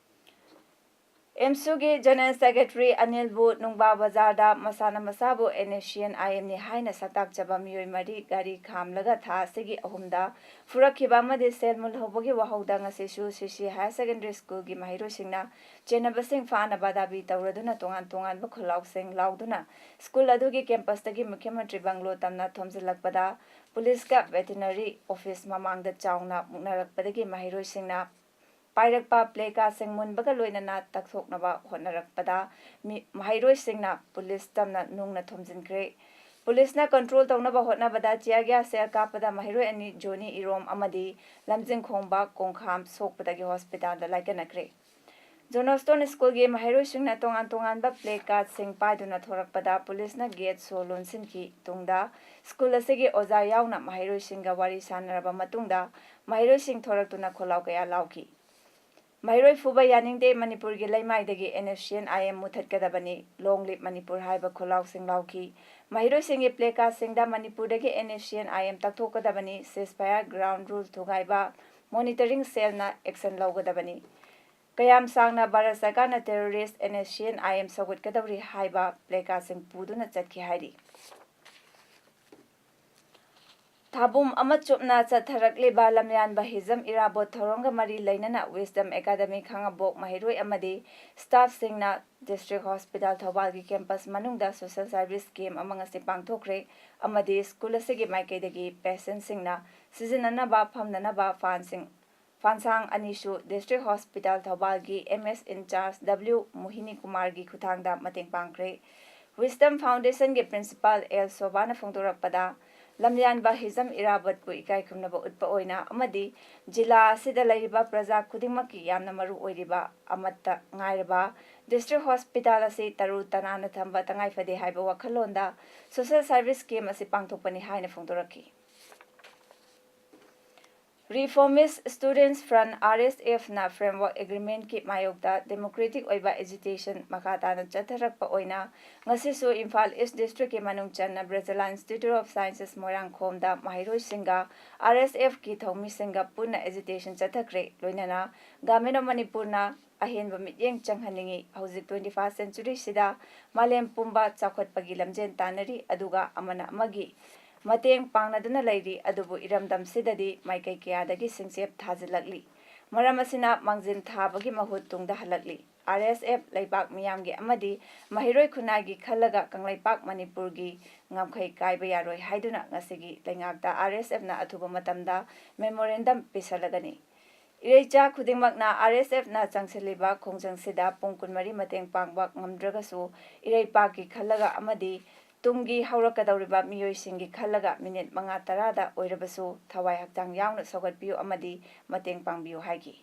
ꯑꯦꯝꯁꯨꯒꯤ ꯖꯦꯅꯔꯦꯜ ꯁꯦꯀ꯭ꯔꯦꯇꯔꯤ ꯑꯅꯤꯜꯕꯨ ꯅꯨꯡꯕꯥ ꯕꯖꯥꯔꯗ ꯃꯁꯥꯅ ꯃꯁꯥꯕꯨ ꯑꯦꯟ ꯑꯦꯁ ꯁꯤ ꯑꯦꯟ ꯑꯥꯏ ꯑꯦꯝꯅꯤ ꯍꯥꯏꯅ ꯁꯛꯇꯥꯛꯆꯕ ꯃꯤꯑꯣꯏ ꯃꯔꯤ ꯒꯥꯔꯤ ꯈꯥꯝꯂꯒ ꯊꯥ ꯑꯁꯤꯒꯤ ꯑꯍꯨꯝꯗ ꯐꯨꯔꯛꯈꯤꯕ ꯑꯃꯗꯤ ꯁꯦꯜ ꯃꯨꯜꯍꯧꯕꯒꯤ ꯋꯥꯍꯧꯗ ꯉꯁꯤꯁꯨ ꯁꯤ ꯁꯤ ꯍꯥꯌꯔ ꯁꯦꯀꯦꯟꯗꯔꯤ ꯁ꯭ꯀꯨꯜꯒꯤ ꯃꯍꯩꯔꯣꯏꯁꯤꯡꯅ ꯆꯦꯟꯅꯕꯁꯤꯡ ꯐꯥꯅꯕ ꯗꯥꯕꯤ ꯇꯧꯔꯗꯨꯅ ꯇꯣꯉꯥꯟ ꯇꯣꯉꯥꯟꯕ ꯈꯨꯜꯂꯥꯎꯁꯤꯡ ꯂꯥꯎꯗꯨꯅ ꯁ꯭ꯀꯨꯜ ꯑꯗꯨꯒꯤ ꯀꯦꯝꯄꯁꯇꯒꯤ ꯃꯨꯈ꯭ꯌ ꯃꯟꯇ꯭ꯔꯤ ꯕꯪꯒ꯭ꯂꯣ ꯇꯝꯅ ꯊꯣꯝꯖꯤꯜꯂꯛꯄꯗ ꯄꯨꯂꯤꯁꯀ ꯚꯦꯇꯤꯅꯔꯤ ꯑꯣꯐꯤꯁ ꯃꯃꯥꯡꯗ ꯆꯥꯎꯅ ꯃꯨꯛꯅꯔꯛꯄꯗꯒꯤ ꯃꯍꯩꯔꯣꯏꯁꯤꯡꯅ ꯄꯥꯏꯔꯛꯄ ꯄ꯭ꯂꯦ ꯀꯥꯔꯗꯁꯤꯡ ꯃꯨꯟꯕꯒ ꯂꯣꯏꯅꯅ ꯇꯛꯊꯣꯛꯅꯕ ꯍꯣꯠꯅꯔꯛꯄꯗ ꯃꯤ-, ꯃꯍꯩꯔꯣꯏꯁꯤꯡꯅ ꯄꯨꯂꯤꯁ ꯇꯝꯅ ꯅꯨꯡꯅ ꯊꯣꯝꯖꯤꯟꯈ꯭ꯔꯦ꯫ ꯄꯨꯂꯤꯁꯅ ꯀꯟꯇ꯭ꯔꯣꯜ ꯇꯧꯅꯕ ꯍꯣꯠꯅꯕꯗ ꯇꯤꯌꯥꯔ ꯒ꯭ꯌꯥꯁ ꯁꯦꯜ ꯀꯥꯞꯄꯗ ꯃꯍꯩꯔꯣꯏ ꯑꯅꯤ ꯖꯣꯅꯤ ꯏꯔꯣꯝ ꯑꯃꯗꯤ ꯂꯝꯖꯤꯡꯈꯣꯡꯕ ꯀꯣꯡꯈꯥꯝ ꯁꯣꯛꯄꯗꯒꯤ ꯍꯣꯁꯄꯤꯇꯥꯜꯗ ꯂꯥꯏꯀꯠꯅꯈ꯭ꯔꯦ꯫ ꯖꯣꯅꯣꯁꯇꯣꯟ ꯁ꯭ꯀꯨꯜꯒꯤ ꯃꯍꯩꯔꯣꯏꯁꯤꯡꯅ ꯇꯣꯉꯥꯟ ꯇꯣꯉꯥꯟꯕ ꯄ꯭ꯂꯦ ꯀꯥꯔꯗꯁꯤꯡ ꯄꯥꯏꯗꯨꯅ ꯊꯣꯔꯛꯄꯗ ꯄꯨꯂꯤꯁꯅ ꯒꯦꯠ ꯁꯣ ꯂꯣꯟꯁꯤꯟꯈꯤ꯫ ꯇꯨꯡꯗ ꯁ꯭ꯀꯨꯜ ꯑꯁꯤꯒꯤ ꯑꯣꯖꯥ ꯌꯥꯎꯅ ꯃꯍꯩꯔꯣꯏꯁꯤꯡꯒ ꯋꯥꯔꯤ ꯁꯥꯟꯅꯔꯕ ꯃꯇꯨꯡꯗ ꯃꯍꯩꯔꯣꯏꯁꯤꯡ ꯊꯣꯔꯛꯇꯨꯅ ꯈꯣꯜꯂꯥꯎ ꯀꯌꯥ ꯂꯥꯎꯈꯤ꯫ ꯃꯍꯩꯔꯣꯏ ꯐꯨꯕ ꯌꯥꯅꯤꯡꯗꯦ, ꯃꯅꯤꯄꯨꯔꯒꯤ ꯂꯩꯃꯥꯏꯗꯒꯤ NSCN-IM ꯃꯨꯊꯠꯀꯗꯕꯅꯤ, Long live Manipur ꯍꯥꯏꯕ ꯈꯣꯜꯂꯥꯎꯁꯤꯡ ꯂꯥꯎꯈꯤ꯫ ꯃꯍꯩꯔꯣꯏꯁꯤꯡꯒꯤ placard-ꯁꯤꯡꯗ ꯃꯅꯤꯄꯨꯔꯗꯒꯤ NSCN-IM ꯇꯛꯊꯣꯛꯀꯗꯕꯅꯤ, ceasefire, ground rule ꯊꯨꯒꯥꯏꯕ monitoring cell-ꯅ action ꯂꯧꯒꯗꯕꯅꯤ꯫ ꯀꯌꯥꯝ ꯁꯥꯡꯅ ꯚꯥꯔꯠ ꯁꯔꯀꯥꯔꯅ terrorist NSCN-IM ꯁꯧꯒꯠꯀꯗꯧꯔꯤ ꯍꯥꯏꯕ placard-ꯁꯤꯡ ꯄꯨꯗꯨꯅ ꯆꯠꯈꯤ ꯍꯥꯏꯔꯤ꯫ ꯊꯥꯕꯨꯝ ꯑꯃ ꯆꯨꯞꯅ ꯆꯠꯊꯔꯛꯂꯤꯕ ꯂꯝꯌꯥꯟꯕ ꯍꯤꯖꯝ ꯏꯔꯥꯕꯣꯠ ꯊꯧꯔꯝꯒ ꯃꯔꯤ ꯂꯩꯅꯅ Wisdom Academy ꯈꯥꯉꯕꯣꯛ ꯃꯍꯩꯔꯣꯏ ꯑꯃꯗꯤ staff-ꯁꯤꯡꯅ District Hospital ꯊꯧꯕꯥꯜꯒꯤ campus ꯃꯅꯨꯡꯗ social service camp ꯑꯃ ꯉꯁꯤ ꯄꯥꯡꯊꯣꯛꯈ꯭ꯔꯦ ꯑꯃꯗꯤ school ꯑꯁꯤꯒꯤ ꯃꯥꯏꯀꯩꯗꯒꯤ patient-ꯁꯤꯡꯅ ꯁꯤꯖꯤꯟꯅꯅꯕ ꯐꯝꯅꯅꯕ ꯐꯥꯟꯁꯤꯡ, ꯐꯥꯟꯁꯥꯡ ꯑꯅꯤꯁꯨ District Hospital ꯊꯧꯕꯥꯜꯒꯤ MS in charge W ꯃꯣꯍꯤꯅꯤ ꯀꯨꯃꯥꯔꯒꯤ ꯈꯨꯠꯊꯥꯡꯗ ꯃꯇꯦꯡ ꯄꯥꯡꯈ꯭ꯔꯦ꯫ Wisdom Foundation-ꯒꯤ principal L ꯁꯣꯚꯥꯅ ꯐꯣꯡꯗꯣꯔꯛꯄꯗ, ꯂꯝꯌꯥꯟꯕ ꯍꯤꯖꯝ ꯏꯔꯥꯕꯠꯄꯨ ꯏꯀꯥꯏ ꯈꯨꯝꯅꯕ ꯎꯠꯄ ꯑꯣꯏꯅ ꯑꯃꯗꯤ ꯖꯤꯂꯥ ꯑꯁꯤꯗ ꯂꯩꯔꯤꯕ ꯄ꯭ꯔꯖꯥ ꯈꯨꯗꯤꯡꯃꯛꯀꯤ ꯌꯥꯝꯅ ꯃꯔꯨ ꯑꯣꯏꯔꯤꯕ ꯑꯃꯠꯇ ꯉꯥꯏꯔꯕ District Hospital ꯑꯁꯤ ꯇꯔꯨ ꯇꯅꯥꯟꯅ ꯊꯝꯕ ꯇꯉꯥꯏ ꯐꯗꯦ ꯍꯥꯏꯕ ꯋꯥꯈꯜꯂꯣꯟꯗ social service camp ꯑꯁꯤ ꯄꯥꯡꯊꯣꯛꯄꯅꯤ ꯍꯥꯏꯅ ꯐꯣꯡꯗꯣꯔꯛꯈꯤ꯫ Reformist Students Front, RSF-ꯅ framework agreement-ꯀꯤ ꯃꯥꯌꯣꯛꯇ democratic ꯑꯣꯏꯕ agitation ꯃꯈꯥ ꯇꯥꯅ ꯆꯠꯊꯔꯛꯄ ꯑꯣꯏꯅ ꯉꯁꯤꯁꯨ ꯏꯝꯐꯥꯜ East District-ꯀꯤ ꯃꯅꯨꯡ ꯆꯟꯅ ꯕ꯭ꯔꯖꯂꯥ Institute of Sciences ꯃꯣꯏꯔꯥꯡꯈꯣꯝꯗ ꯃꯍꯩꯔꯣꯏꯁꯤꯡꯒ RSF-ꯀꯤ ꯊꯧꯃꯤꯁꯤꯡꯒ ꯄꯨꯟꯅ agitation ꯆꯠꯊꯈ꯭ꯔꯦ꯫ ꯂꯣꯏꯅꯅ Government of ꯃꯅꯤꯄꯨꯔꯅ ꯑꯍꯦꯟꯕ ꯃꯤꯠꯌꯦꯡ ꯆꯪꯍꯟꯅꯤꯡꯏ꯫ ꯍꯧꯖꯤꯛ twenty-first century-ꯁꯤꯗ ꯃꯥꯂꯦꯝ ꯄꯨꯝꯕ ꯆꯥꯎꯈꯠꯄꯒꯤ ꯂꯝꯖꯦꯜ ꯇꯥꯟꯅꯔꯤ, ꯑꯗꯨꯒ ꯑꯃꯅ ꯑꯃꯒꯤ ꯃꯇꯦꯡ ꯄꯥꯡꯅꯗꯨꯅ ꯂꯩꯔꯤ, ꯑꯗꯨꯕꯨ ꯏꯔꯝꯗꯝꯁꯤꯗꯗꯤ ꯃꯥꯏꯀꯩ ꯀꯌꯥꯗꯒꯤ ꯁꯤꯡꯆꯦꯞ ꯊꯥꯖꯤꯜꯂꯛꯂꯤ꯫ ꯃꯔꯝ ꯑꯁꯤꯅ ꯃꯥꯡꯖꯤꯟ ꯊꯥꯕꯒꯤ ꯃꯍꯨꯠ ꯇꯨꯡꯗ ꯍꯜꯂꯛꯂꯤ꯫ RSF ꯂꯩꯕꯥꯛ ꯃꯤꯌꯥꯝꯒꯤ ꯑꯃꯗꯤ ꯃꯍꯩꯔꯣꯏ ꯈꯨꯟꯅꯥꯏꯒꯤ ꯈꯜꯂꯒ ꯀꯪꯂꯩꯄꯥꯛ ꯃꯅꯤꯄꯨꯔꯒꯤ ꯉꯝꯈꯩ ꯀꯥꯏꯕ ꯌꯥꯔꯣꯏ ꯍꯥꯏꯗꯨꯅ ꯉꯁꯤꯒꯤ ꯂꯩꯉꯥꯛꯇ RSF-ꯅ ꯑꯊꯨꯕ ꯃꯇꯝꯗ memorandum ꯄꯤꯁꯜꯂꯒꯅꯤ꯫ ꯏꯔꯩꯆꯥ ꯈꯨꯗꯤꯡꯃꯛꯅ RSF-ꯅ ꯆꯪꯁꯤꯜꯂꯤꯕ ꯈꯣꯡꯖꯪꯁꯤꯗ ꯄꯨꯡ ꯀꯨꯟꯃꯔꯤ ꯃꯇꯦꯡ ꯄꯥꯡꯕ ꯉꯝꯗ꯭ꯔꯒꯁꯨ, ꯏꯔꯩꯄꯥꯛꯀꯤ ꯈꯜꯂꯒ ꯑꯃꯗꯤ ꯇꯨꯡꯒꯤ ꯍꯧꯔꯛꯀꯗꯧꯔꯤꯕ ꯃꯤꯑꯣꯏꯁꯤꯡꯒꯤ ꯈꯜꯂꯒ ꯃꯤꯅꯤꯠ ꯃꯉꯥ ꯇꯔꯥꯗ ꯑꯣꯏꯔꯕꯁꯨ ꯊꯋꯥꯏ ꯍꯛꯆꯥꯡ ꯌꯥꯎꯅ ꯁꯧꯒꯠꯄꯤꯌꯨ ꯑꯃꯗꯤ ꯃꯇꯦꯡ ꯄꯥꯡꯕꯤꯌꯨ ꯍꯥꯏꯈꯤ꯫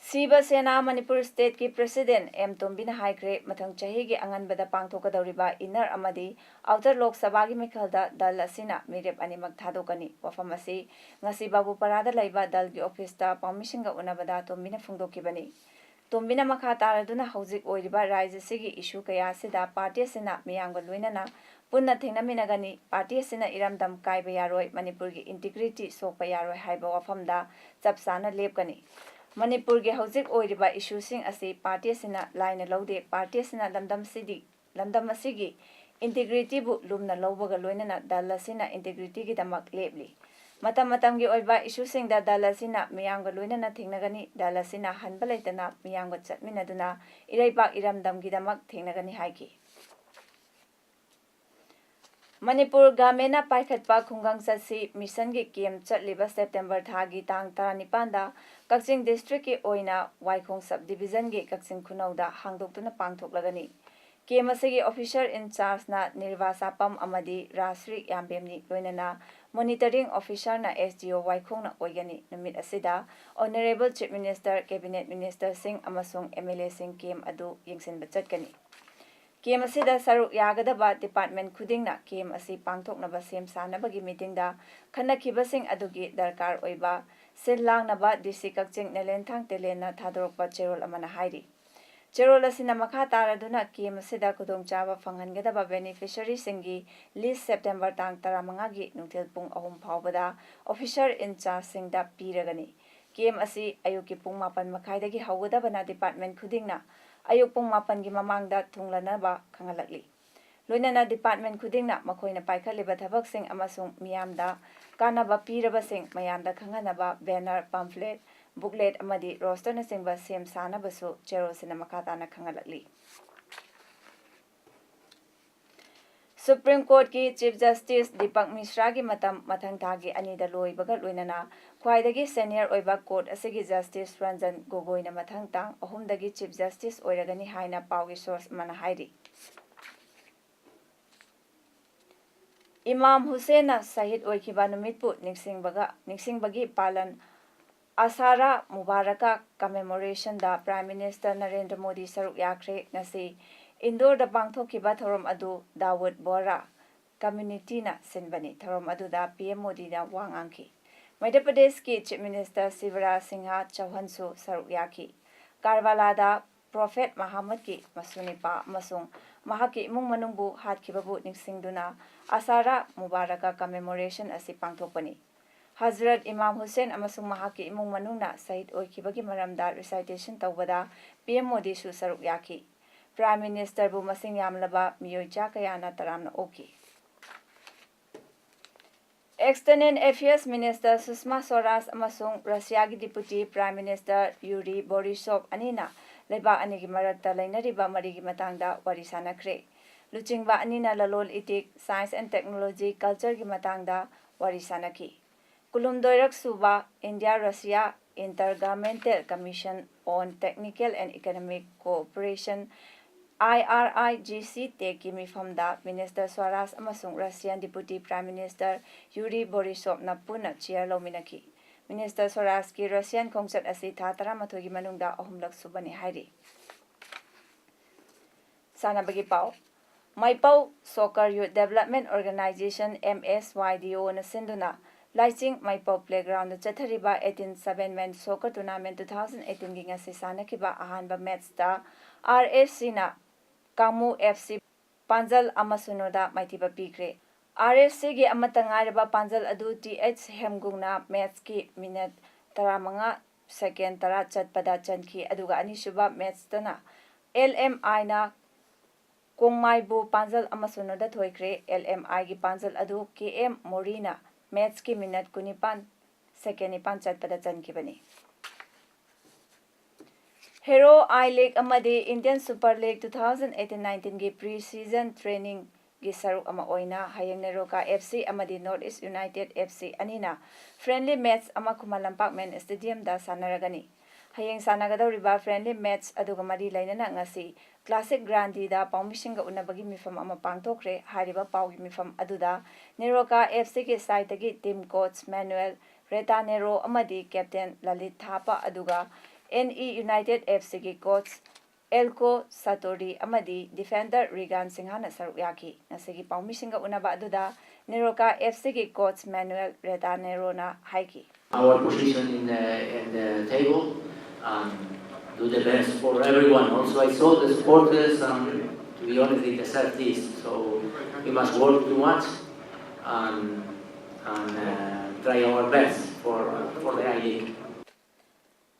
ꯁꯤꯕ ꯁꯦꯅꯥ ꯃꯅꯤꯄꯨꯔ ꯁ꯭ꯇꯦꯠꯀꯤ ꯄ꯭ꯔꯦꯁꯤꯗꯦꯟꯠ ꯑꯦꯝ ꯇꯣꯝꯕꯤꯅ ꯍꯥꯏꯈ꯭ꯔꯦ, ꯃꯊꯪ ꯆꯍꯤꯒꯤ ꯑꯉꯟꯕꯗ ꯄꯥꯡꯊꯣꯛꯀꯗꯧꯔꯤꯕ ꯏꯟꯅꯔ ꯑꯃꯗꯤ ꯑꯥꯎꯇꯔ ꯂꯣꯛ ꯁꯚꯥꯒꯤ ꯃꯤꯈꯜꯗ ꯗꯜ ꯑꯁꯤꯅ ꯃꯤꯔꯦꯞ ꯑꯅꯤꯃꯛ ꯊꯥꯗꯣꯛꯀꯅꯤ꯫ ꯋꯥꯐꯝ ꯑꯁꯤ ꯉꯁꯤ ꯕꯥꯕꯨꯄꯥꯔꯥꯗ ꯂꯩꯕ ꯗꯜꯒꯤ ꯑꯣꯐꯤꯁꯇ ꯄꯥꯎꯃꯤꯁꯤꯡꯒ ꯎꯅꯕꯗ ꯇꯣꯝꯕꯤꯅ ꯐꯣꯡꯗꯣꯛꯈꯤꯕꯅꯤ꯫ ꯇꯣꯝꯕꯤꯅ ꯃꯈꯥ ꯇꯥꯔꯗꯨꯅ ꯍꯧꯖꯤꯛ ꯑꯣꯏꯔꯤꯕ ꯔꯥꯖ꯭ꯌꯁꯤꯒꯤ ꯏꯁꯨ ꯀꯌꯥ ꯑꯁꯤꯗ ꯄꯥꯔꯇꯤ ꯑꯁꯤꯅ ꯃꯤꯌꯥꯝꯒ ꯂꯣꯏꯅꯅ ꯄꯨꯟꯅ ꯊꯦꯡꯅꯃꯤꯟꯅꯒꯅꯤ꯫ ꯄꯥꯔꯇꯤ ꯑꯁꯤꯅ ꯏꯔꯝꯗꯝ ꯀꯥꯏꯕ ꯌꯥꯔꯣꯏ, ꯃꯅꯤꯄꯨꯔꯒꯤ ꯏꯟꯇꯤꯒ꯭ꯔꯤꯇꯤ ꯁꯣꯛꯄ ꯌꯥꯔꯣꯏ ꯍꯥꯏꯕ ꯋꯥꯐꯝꯗ ꯆꯞ ꯆꯥꯅ ꯂꯦꯞꯀꯅꯤ꯫ ꯃꯅꯤꯄꯨꯔꯒꯤ ꯍꯧꯖꯤꯛ ꯑꯣꯏꯔꯤꯕ ꯏꯁꯨꯁꯤꯡ ꯑꯁꯤ ꯄꯥꯔꯇꯤ ꯑꯁꯤꯅ ꯂꯥꯏꯅ ꯂꯧꯗꯦ꯫ ꯄꯥꯔꯇꯤ ꯑꯁꯤꯅ ꯂꯝꯗꯝꯁꯤꯗꯤ, ꯂꯝꯗꯝ ꯑꯁꯤꯒꯤ ꯏꯟꯇꯤꯒ꯭ꯔꯤꯇꯤꯕꯨ ꯂꯨꯝꯅ ꯂꯧꯕꯒ ꯂꯣꯏꯅꯅ ꯗꯜ ꯑꯁꯤꯅ ꯏꯟꯇꯤꯒ꯭ꯔꯤꯇꯤꯒꯤꯗꯃꯛ ꯂꯦꯞꯂꯤ꯫ ꯃꯇꯝ ꯃꯇꯝꯒꯤ ꯑꯣꯏꯕ ꯏꯁꯨꯁꯤꯡꯗ ꯗꯜ ꯑꯁꯤꯅ ꯃꯤꯌꯥꯝꯒ ꯂꯣꯏꯅꯅ ꯊꯦꯡꯅꯒꯅꯤ꯫ ꯗꯜ ꯑꯁꯤꯅ ꯍꯟꯕ ꯂꯩꯇꯅ ꯃꯤꯌꯥꯝꯒ ꯆꯠꯃꯤꯟꯅꯗꯨꯅ ꯏꯔꯩꯄꯥꯛ ꯏꯔꯝꯗꯝꯒꯤꯗꯃꯛ ꯊꯦꯡꯅꯒꯅꯤ ꯍꯥꯏꯈꯤ꯫ ꯃꯅꯤꯄꯨꯔ ꯒꯃꯦꯟꯅ ꯄꯥꯏꯈꯠꯄ ꯈꯨꯡꯒꯪ ꯆꯠꯁꯤ ꯃꯤꯁꯟꯒꯤ ꯀꯦꯝꯞ ꯆꯠꯂꯤꯕ ꯁꯦꯞꯇꯦꯝꯕꯔ ꯊꯥꯒꯤ ꯇꯥꯡ ꯇꯔꯥꯅꯤꯄꯥꯟꯗ ꯀꯛꯆꯤꯡ ꯗꯤꯁꯇ꯭ꯔꯤꯛꯀꯤ ꯑꯣꯏꯅ ꯋꯥꯏꯈꯣꯡ ꯁꯕ ꯗꯤꯕꯤꯖꯟꯒꯤ ꯀꯛꯆꯤꯡ ꯈꯨꯅꯧꯗ ꯍꯥꯡꯗꯣꯛꯇꯨꯅ ꯄꯥꯡꯊꯣꯛꯂꯒꯅꯤ꯫ ꯀꯦꯝꯞ ꯑꯁꯤꯒꯤ ꯑꯣꯐꯤꯁꯔ ꯏꯟꯆꯥꯔꯖꯅ ꯅꯤꯔꯕꯥꯁꯥꯄꯝ ꯑꯃꯗꯤ ꯔꯥꯖꯁ꯭ꯔꯤ ꯌꯥꯝꯕꯦꯝꯅꯤ, ꯂꯣꯏꯅꯅ ꯃꯣꯅꯤꯇꯔꯤꯡ ꯑꯣꯐꯤꯁꯔꯅ ꯑꯦꯁ ꯗꯤ ꯑꯣ ꯋꯥꯏꯈꯣꯡꯅ ꯑꯣꯏꯒꯅꯤ꯫ ꯅꯨꯃꯤꯠ ꯑꯁꯤꯗ ꯑꯣꯅꯔꯦꯕꯜ ꯆꯤꯐ ꯃꯤꯅꯤꯁꯇꯔ, ꯀꯦꯕꯤꯅꯦꯠ ꯃꯤꯅꯤꯁꯇꯔꯁꯤꯡ ꯑꯃꯁꯨꯡ ꯑꯦꯝ ꯑꯦꯜ ꯑꯦꯁꯤꯡ ꯀꯦꯝꯞ ꯑꯗꯨ ꯌꯦꯡꯁꯤꯟꯕ ꯆꯠꯀꯅꯤ꯫ ꯀꯦꯝꯞ ꯑꯁꯤꯗ ꯁꯔꯨꯛ ꯌꯥꯒꯗꯕ ꯗꯤꯄꯥꯔꯠꯃꯦꯟꯠ ꯈꯨꯗꯤꯡꯅ ꯀꯦꯝꯞ ꯑꯁꯤ ꯄꯥꯡꯊꯣꯛꯅꯕ ꯁꯦꯝ ꯁꯥꯅꯕꯒꯤ ꯃꯤꯇꯤꯡꯗ ꯈꯟꯅꯈꯤꯕꯁꯤꯡ ꯑꯗꯨꯒꯤ ꯗꯔꯀꯥꯔ ꯑꯣꯏꯕ ꯁꯤꯜ ꯂꯥꯡꯅꯕ ꯗꯤ ꯁꯤ ꯀꯛꯆꯤꯡ ꯅꯦꯂꯦꯟꯊꯥꯡ ꯇꯦꯂꯦꯟꯅ ꯊꯥꯗꯣꯔꯛꯄ ꯆꯦꯔꯣꯜ ꯑꯃꯅ ꯍꯥꯏꯔꯤ꯫ ꯆꯦꯔꯣꯜ ꯑꯁꯤꯅ ꯃꯈꯥ ꯇꯥꯔꯗꯨꯅ ꯀꯦꯝꯞ ꯑꯁꯤꯗ ꯈꯨꯗꯣꯡꯆꯥꯕ ꯐꯪꯍꯟꯒꯗꯕ ꯕꯦꯅꯤꯐꯤꯁꯔꯤꯁꯤꯡꯒꯤ ꯂꯤꯁ ꯁꯦꯞꯇꯦꯝꯕꯔ ꯇꯥꯡ ꯇꯔꯥꯃꯉꯥꯒꯤ ꯅꯨꯡꯊꯤꯜ ꯄꯨꯡ ꯑꯍꯨꯝ ꯐꯥꯎꯕꯗ ꯑꯣꯐꯤꯁꯔ ꯏꯟꯆꯥꯔꯖꯁꯤꯡꯗ ꯄꯤꯔꯒꯅꯤ꯫ ꯀꯦꯝꯞ ꯑꯁꯤ ꯑꯌꯨꯛꯀꯤ ꯄꯨꯡ ꯃꯥꯄꯟ ꯃꯈꯥꯏꯗꯒꯤ ꯍꯧꯒꯗꯕꯅ ꯗꯤꯄꯥꯔꯠꯃꯦꯟꯠ ꯈꯨꯗꯤꯡꯅ ꯑꯌꯨꯛ ꯄꯨꯡ ꯃꯥꯄꯟꯒꯤ ꯃꯃꯥꯡꯗ ꯊꯨꯡꯂꯅꯕ ꯈꯪꯍꯜꯂꯛꯂꯤ꯫ ꯂꯣꯏꯅꯅ ꯗꯤꯄꯥꯔꯠꯃꯦꯟꯠ ꯈꯨꯗꯤꯡꯅ ꯃꯈꯣꯏꯅ ꯄꯥꯏꯈꯠꯂꯤꯕ ꯊꯕꯛꯁꯤꯡ ꯑꯃꯁꯨꯡ ꯃꯤꯌꯥꯝꯗ ꯀꯥꯟꯅꯕ ꯄꯤꯔꯕꯁꯤꯡ ꯃꯌꯥꯝꯗ ꯈꯪꯍꯟꯅꯕ ꯕꯦꯅꯔ, ꯄꯝꯐ꯭ꯂꯦꯠ, ꯕꯨꯛꯂꯦꯠ ꯑꯃꯗꯤ ꯔꯣꯁꯇꯔꯅꯆꯤꯡꯕ ꯁꯦꯝ ꯁꯥꯅꯕꯁꯨ ꯆꯦꯔꯣꯜꯁꯤꯅ ꯃꯈꯥ ꯇꯥꯅ ꯈꯪꯍꯜꯂꯛꯂꯤ꯫ ꯁꯨꯄ꯭ꯔꯤꯝ ꯀꯣꯔꯠꯀꯤ ꯆꯤꯐ ꯖꯁꯇꯤꯁ ꯗꯤꯄꯛ ꯃꯤꯁ꯭ꯔꯥꯒꯤ ꯃꯇꯝ ꯃꯊꯪ ꯊꯥꯒꯤ ꯑꯅꯤꯗ ꯂꯣꯏꯕꯒ ꯂꯣꯏꯅꯅ ꯈ꯭ꯋꯥꯏꯗꯒꯤ ꯁꯦꯅꯤꯌꯔ ꯑꯣꯏꯕ ꯀꯣꯔꯠ ꯑꯁꯤꯒꯤ ꯖꯁꯇꯤꯁ ꯔꯟꯖꯟ ꯒꯣꯒꯣꯏꯅ ꯃꯊꯪ ꯇꯥꯡ ꯑꯍꯨꯝꯗꯒꯤ ꯆꯤꯐ ꯖꯁꯇꯤꯁ ꯑꯣꯏꯔꯒꯅꯤ ꯍꯥꯏꯅ ꯄꯥꯎꯒꯤ ꯁꯣꯔꯁ ꯑꯃꯅ ꯍꯥꯏꯔꯤ꯫ ꯏꯃꯥꯝ ꯍꯨꯁꯦꯟꯅ ꯁꯍꯤꯗ ꯑꯣꯏꯈꯤꯕ ꯅꯨꯃꯤꯠꯄꯨ ꯅꯤꯡꯁꯤꯡꯕꯒ, ꯅꯤꯡꯁꯤꯡꯕꯒꯤ ꯄꯥꯂꯟ ꯑꯁꯥꯔꯥ ꯃꯨꯕꯥꯔꯀꯥ ꯀꯃꯦꯃꯣꯔꯦꯁꯟꯗ ꯄ꯭ꯔꯥꯏꯝ ꯃꯤꯅꯤꯁꯇꯔ ꯅꯔꯦꯟꯗ꯭ꯔ ꯃꯣꯗꯤ ꯁꯔꯨꯛ ꯌꯥꯈ꯭ꯔꯦ꯫ ꯉꯁꯤ ꯏꯟꯗꯣꯔꯗ ꯄꯥꯡꯊꯣꯛꯈꯤꯕ ꯊꯧꯔꯝ ꯑꯗꯨ ꯗꯥꯋꯨꯗ ꯕꯣꯍꯔꯥ ꯀꯝꯃ꯭ꯌꯨꯅꯤꯇꯤꯅ ꯁꯤꯟꯕꯅꯤ꯫ ꯊꯧꯔꯝ ꯑꯗꯨꯗ ꯄꯤ ꯑꯦꯝ ꯃꯣꯗꯤꯅ ꯋꯥ ꯉꯥꯡꯈꯤ꯫ ꯃꯙ꯭ꯌ ꯄ꯭ꯔꯗꯦꯁꯀꯤ ꯆꯤꯐ ꯃꯤꯅꯤꯁꯇꯔ ꯁꯤꯕꯔꯥꯖ ꯁꯤꯡꯍ ꯆꯧꯍꯟꯁꯨ ꯁꯔꯨꯛ ꯌꯥꯈꯤ꯫ ꯀꯥꯔꯕꯥꯂꯥꯗ ꯄ꯭ꯔꯣꯐꯦꯠ ꯃꯍꯥꯃꯗꯀꯤ ꯃꯁꯨꯅꯤꯄꯥ ꯑꯃꯁꯨꯡ ꯃꯍꯥꯛꯀꯤ ꯏꯃꯨꯡ ꯃꯅꯨꯡꯕꯨ ꯍꯥꯠꯈꯤꯕꯕꯨ ꯅꯤꯡꯁꯤꯡꯗꯨꯅ ꯑꯁꯥꯔꯥ ꯃꯨꯕꯥꯔꯀꯥ ꯀꯃꯦꯃꯣꯔꯦꯁꯟ ꯑꯁꯤ ꯄꯥꯡꯊꯣꯛꯄꯅꯤ꯫ ꯍꯖꯔꯠ ꯏꯃꯥꯝ ꯍꯨꯁꯦꯟ ꯑꯃꯁꯨꯡ ꯃꯍꯥꯛꯀꯤ ꯏꯃꯨꯡ ꯃꯅꯨꯡꯅ ꯁꯍꯤꯗ ꯑꯣꯏꯈꯤꯕꯒꯤ ꯃꯔꯝꯗ ꯔꯤꯁꯥꯏꯇꯦꯁꯟ ꯇꯧꯕꯗ ꯄꯤ ꯑꯦꯝ ꯃꯣꯗꯤꯁꯨ ꯁꯔꯨꯛ ꯌꯥꯈꯤ꯫ ꯄ꯭ꯔꯥꯏꯝ ꯃꯤꯅꯤꯁꯇꯔꯕꯨ ꯃꯁꯤꯡ ꯌꯥꯝꯂꯕ ꯃꯤꯑꯣꯏ ꯆꯥ ꯀꯌꯥꯅ ꯇꯔꯥꯝꯅ ꯑꯣꯛꯈꯤ꯫ ꯑꯦꯛꯁꯇꯔꯅꯦꯜ ꯑꯦꯐꯤꯌꯔꯁ ꯃꯤꯅꯤꯁꯇꯔ ꯁꯨꯁꯃꯥ ꯁ꯭ꯋꯔꯥꯖ ꯑꯃꯁꯨꯡ ꯔꯁꯤꯌꯥꯒꯤ ꯗꯤꯄꯨꯇꯤ ꯄ꯭ꯔꯥꯏꯝ ꯃꯤꯅꯤꯁꯇꯔ ꯌꯨꯔꯤ ꯕꯣꯔꯤꯁꯣꯞ ꯑꯅꯤꯅ ꯂꯩꯕꯥꯛ ꯑꯅꯤꯒꯤ ꯃꯔꯛꯇ ꯂꯩꯅꯔꯤꯕ ꯃꯔꯤꯒꯤ ꯃꯇꯥꯡꯗ ꯋꯥꯔꯤ ꯁꯥꯅꯈ꯭ꯔꯦ꯫ ꯂꯨꯆꯤꯡꯕ ꯑꯅꯤꯅ ꯂꯂꯣꯟ ꯏꯇꯤꯛ, ꯁꯥꯏꯟꯁ ꯑꯦꯟ ꯇꯦꯛꯅꯣꯂꯣꯖꯤ, ꯀꯜꯆꯔꯒꯤ ꯃꯇꯥꯡꯗ ꯋꯥꯔꯤ ꯁꯥꯅꯈꯤ꯫ ꯀꯨꯟꯍꯨꯝꯗꯣꯏꯔꯛ ꯁꯨꯕ India Russia Intergovernmental Commission on Technical and Economic Cooperation, I R I G C ꯇꯦꯛꯀꯤ ꯃꯤꯐꯝꯗ ꯃꯤꯅꯤꯁꯇꯔ ꯁ꯭ꯋꯔꯥꯖ ꯑꯃꯁꯨꯡ Russian deputy prime minister Yuri ꯕꯣꯔꯤꯁꯣꯞꯅ ꯄꯨꯟꯅ ꯆꯤꯌꯔ ꯂꯧꯃꯤꯟꯅꯈꯤ꯫ ꯃꯤꯅꯤꯁꯇꯔ ꯁ꯭ꯋꯔꯥꯖꯀꯤ ꯔꯁꯤꯌꯥꯟ ꯈꯣꯡꯆꯠ ꯑꯁꯤ ꯊꯥ ꯇꯔꯥꯃꯥꯊꯣꯏꯒꯤ ꯃꯅꯨꯡꯗ ꯑꯍꯨꯝꯂꯛ ꯁꯨꯕꯅꯤ ꯍꯥꯏꯔꯤ꯫ ꯁꯥꯟꯅꯕꯒꯤ ꯄꯥꯎ꯫ ꯃꯩꯄꯧ Soccer Youth Development Organization, M S Y D O ꯅ ꯁꯤꯟꯗꯨꯅ ꯂꯥꯏꯆꯤꯡ ꯃꯩꯄꯧ ꯄ꯭ꯂꯦꯒ꯭ꯔꯥꯎꯟꯗ ꯆꯠꯊꯔꯤꯕ eighteen seven men soccer tournament two thousand eighteen ꯒꯤ ꯉꯁꯤ ꯁꯥꯟꯅꯈꯤꯕ ꯑꯍꯥꯟꯕ ꯃꯦꯠꯆꯇ R S C ꯅ ꯀꯥꯡꯃꯨ F C ꯄꯥꯟꯖꯜ ꯑꯃ ꯁꯨꯅꯣꯗ ꯃꯥꯏꯊꯤꯕ ꯄꯤꯈ꯭ꯔꯦ꯫ R S C ꯒꯤ ꯑꯃꯠꯇ ꯉꯥꯏꯔꯕ ꯄꯥꯟꯖꯜ ꯑꯗꯨ T H ꯍꯦꯝꯒꯨꯡꯅ ꯃꯦꯠꯆꯀꯤ ꯃꯤꯅꯠ ꯇꯔꯥꯃꯉꯥ ꯁꯦꯀꯦꯟ ꯇꯔꯥ ꯆꯠꯄꯗ ꯆꯟꯈꯤ, ꯑꯗꯨꯒ ꯑꯅꯤꯁꯨꯕ ꯃꯦꯠꯆꯇꯅ L M I ꯅ ꯀꯣꯡꯃꯥꯏꯕꯨ ꯄꯥꯟꯖꯜ ꯑꯃ ꯁꯨꯅꯣꯗ ꯊꯣꯏꯈ꯭ꯔꯦ꯫ L M I ꯒꯤ ꯄꯥꯟꯖꯜ ꯑꯗꯨ K M ꯃꯣꯔꯤꯅ ꯃꯦꯠꯆꯀꯤ ꯃꯤꯅꯠ ꯀꯨꯟꯅꯤꯄꯥꯟ ꯁꯦꯀꯦꯟ ꯅꯤꯄꯥꯟ ꯆꯠꯄꯗ ꯆꯟꯈꯤꯕꯅꯤ꯫ ꯍꯦꯔꯣ I League ꯑꯃꯗꯤ Indian Super League two thousand eighteen nineteen ꯒꯤ pre season training ꯒꯤ ꯁꯔꯨꯛ ꯑꯃ ꯑꯣꯏꯅ ꯍꯌꯦꯡ ꯅꯦꯔꯣꯀꯥ F C ꯑꯃꯗꯤ North East United F C ꯑꯅꯤꯅ friendly match ꯑꯃ ꯈꯨꯃꯟ ꯂꯝꯄꯥꯛ main stadium ꯗ ꯁꯥꯟꯅꯔꯒꯅꯤ꯫ ꯍꯌꯦꯡ ꯁꯥꯟꯅꯒꯗꯧꯔꯤꯕ friendly match ꯑꯗꯨꯒ ꯃꯔꯤ ꯂꯩꯅꯅ ꯉꯁꯤ Classic Grande ꯗ ꯄꯥꯎꯃꯤꯁꯤꯡꯒ ꯎꯅꯕꯒꯤ ꯃꯤꯐꯝ ꯑꯃ ꯄꯥꯡꯊꯣꯛꯈ꯭ꯔꯦ꯫ ꯍꯥꯏꯔꯤꯕ ꯄꯥꯎꯒꯤ ꯃꯤꯐꯝ ꯑꯗꯨꯗ ꯅꯦꯔꯣꯀꯥ F C ꯒꯤ side ꯇꯒꯤ team coach Manuel ꯔꯦꯇꯥ ꯅꯦꯔꯣ ꯑꯃꯗꯤ ꯀꯦꯞꯇꯦꯟ ꯂꯂꯤꯠ ꯊꯥꯄ, ꯑꯗꯨꯒ ꯑꯦꯟ ꯏ ꯌꯨꯅꯥꯏꯇꯦꯗ ꯑꯦꯐ ꯁꯤꯒꯤ ꯀꯣꯆ ꯑꯦꯜꯀꯣ ꯁꯥꯇꯣꯔꯤ ꯑꯃꯗꯤ ꯗꯤꯐꯦꯟꯗꯔ ꯔꯤꯒꯥꯟ ꯁꯤꯡꯍꯥꯅ ꯁꯔꯨꯛ ꯌꯥꯈꯤ꯫ ꯉꯁꯤꯒꯤ ꯄꯥꯎꯃꯤꯁꯤꯡꯒ ꯎꯅꯕ ꯑꯗꯨꯗ ꯅꯦꯔꯣꯀꯥ ꯑꯦꯐ ꯁꯤꯒꯤ ꯀꯣꯆ ꯃꯦꯅꯨꯑꯦꯜ ꯔꯦꯇꯥ ꯅꯦꯔꯣꯅ ꯍꯥꯏꯈꯤ꯫ Our position in the, in the table and do the best for everyone. Also, I saw the supporters, and to be honest, they deserve this. So we must work too much and, and uh, try our best for, for the I League.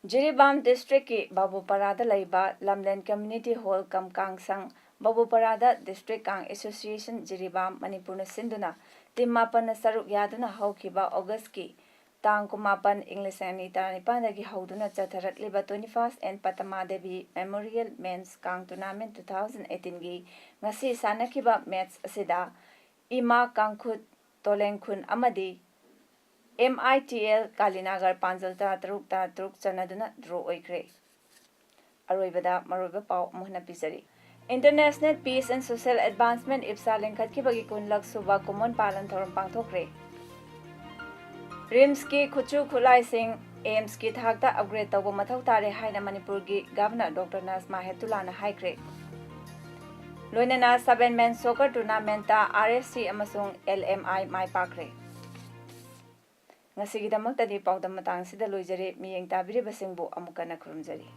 Jiribam ꯗꯤꯁꯇ꯭ꯔꯤꯛꯀꯤ ꯕꯥꯕꯨꯄꯥꯔꯥꯗ ꯂꯩꯕ ꯂꯝꯂꯦꯟ community hall ꯀꯝ ꯀꯥꯡꯁꯪ, ꯕꯥꯕꯨꯄꯥꯔꯥꯗ district ꯀꯥꯡ association Jiribam ꯃꯅꯤꯄꯨꯔꯅ ꯁꯤꯟꯗꯨꯅ team ꯃꯥꯄꯟꯅ ꯁꯔꯨꯛ ꯌꯥꯗꯨꯅ ꯍꯧꯈꯤꯕ ꯑꯣꯒꯁꯀꯤ ꯇꯥꯡ ꯀꯨꯟꯃꯥꯄꯟ, ꯏꯪ ꯂꯤꯁꯤꯡ ꯑꯅꯤ ꯇꯔꯥꯅꯤꯄꯥꯟꯗꯒꯤ ꯍꯧꯗꯨꯅ ꯆꯠꯊꯔꯛꯂꯤꯕ twenty first and ꯄꯇꯃꯥ Devi Memorial Men's ꯀꯥꯡ Tournament two thousand eighteenꯒꯤ ꯉꯁꯤ ꯁꯥꯟꯅꯈꯤꯕ ꯃꯦꯠꯆ ꯑꯁꯤꯗ ꯏꯃꯥ ꯀꯥꯡꯈꯨꯠ ꯇꯣꯂꯦꯡꯈꯨꯟ ꯑꯃꯗꯤ ꯑꯦꯝ ꯑꯥꯏ ꯇꯤ ꯑꯦꯜ ꯀꯥꯂꯤꯅꯥꯒꯔ ꯄꯥꯟꯖꯜ ꯇꯔꯥꯇꯔꯨꯛ ꯇꯔꯥꯇꯔꯨꯛ ꯆꯟꯅꯗꯨꯅ ꯗ꯭ꯔꯣ ꯑꯣꯏꯈ꯭ꯔꯦ꯫ ꯑꯔꯣꯏꯕꯗ ꯃꯔꯨꯑꯣꯏꯕ ꯄꯥꯎ ꯑꯃꯨꯛ ꯍꯟꯅ ꯄꯤꯖꯔꯤ꯫ International Peace and Social Advancement, ꯏꯞꯁꯥ ꯂꯤꯡꯈꯠꯈꯤꯕꯒꯤ ꯀꯨꯟꯂꯛ ꯁꯨꯕ ꯀꯨꯝꯑꯣꯟ ꯄꯥꯂꯟ ꯊꯧꯔꯝ ꯄꯥꯡꯊꯣꯛꯈ꯭ꯔꯦ꯫ ꯔꯤꯝꯁꯀꯤ ꯈꯨꯠꯁꯨ ꯈꯨꯠꯂꯥꯏꯁꯤꯡ ꯑꯦꯝꯁꯀꯤ ꯊꯥꯛꯇ ꯑꯞꯒ꯭ꯔꯦꯗ ꯇꯧꯕ ꯃꯊꯧ ꯇꯥꯔꯦ ꯍꯥꯏꯅ ꯃꯅꯤꯄꯨꯔꯒꯤ ꯒꯚꯔꯅꯔ ꯗꯣꯛꯇꯔ ꯅꯖꯃꯥ ꯍꯦꯞꯇꯨꯂꯥꯅ ꯍꯥꯏꯈ꯭ꯔꯦ꯫ ꯂꯣꯏꯅꯅ seven man soccer tournamentꯇ ꯑꯥꯔ ꯑꯦꯁ ꯁꯤ ꯑꯃꯁꯨꯡ ꯑꯦꯜ ꯑꯦꯝ ꯑꯥꯏ ꯃꯥꯏ ꯄꯥꯛꯈ꯭ꯔꯦ꯫ ꯉꯁꯤꯒꯤꯗꯃꯛꯇꯗꯤ ꯄꯥꯎꯗꯝ ꯃꯇꯥꯡꯁꯤꯗ ꯂꯣꯏꯖꯔꯦ꯫ ꯃꯤꯠꯌꯦꯡ ꯇꯥꯕꯤꯔꯤꯕꯁꯤꯡꯕꯨ ꯑꯃꯨꯛ ꯍꯟꯅ ꯈꯨꯔꯨꯝꯖꯔꯤ꯫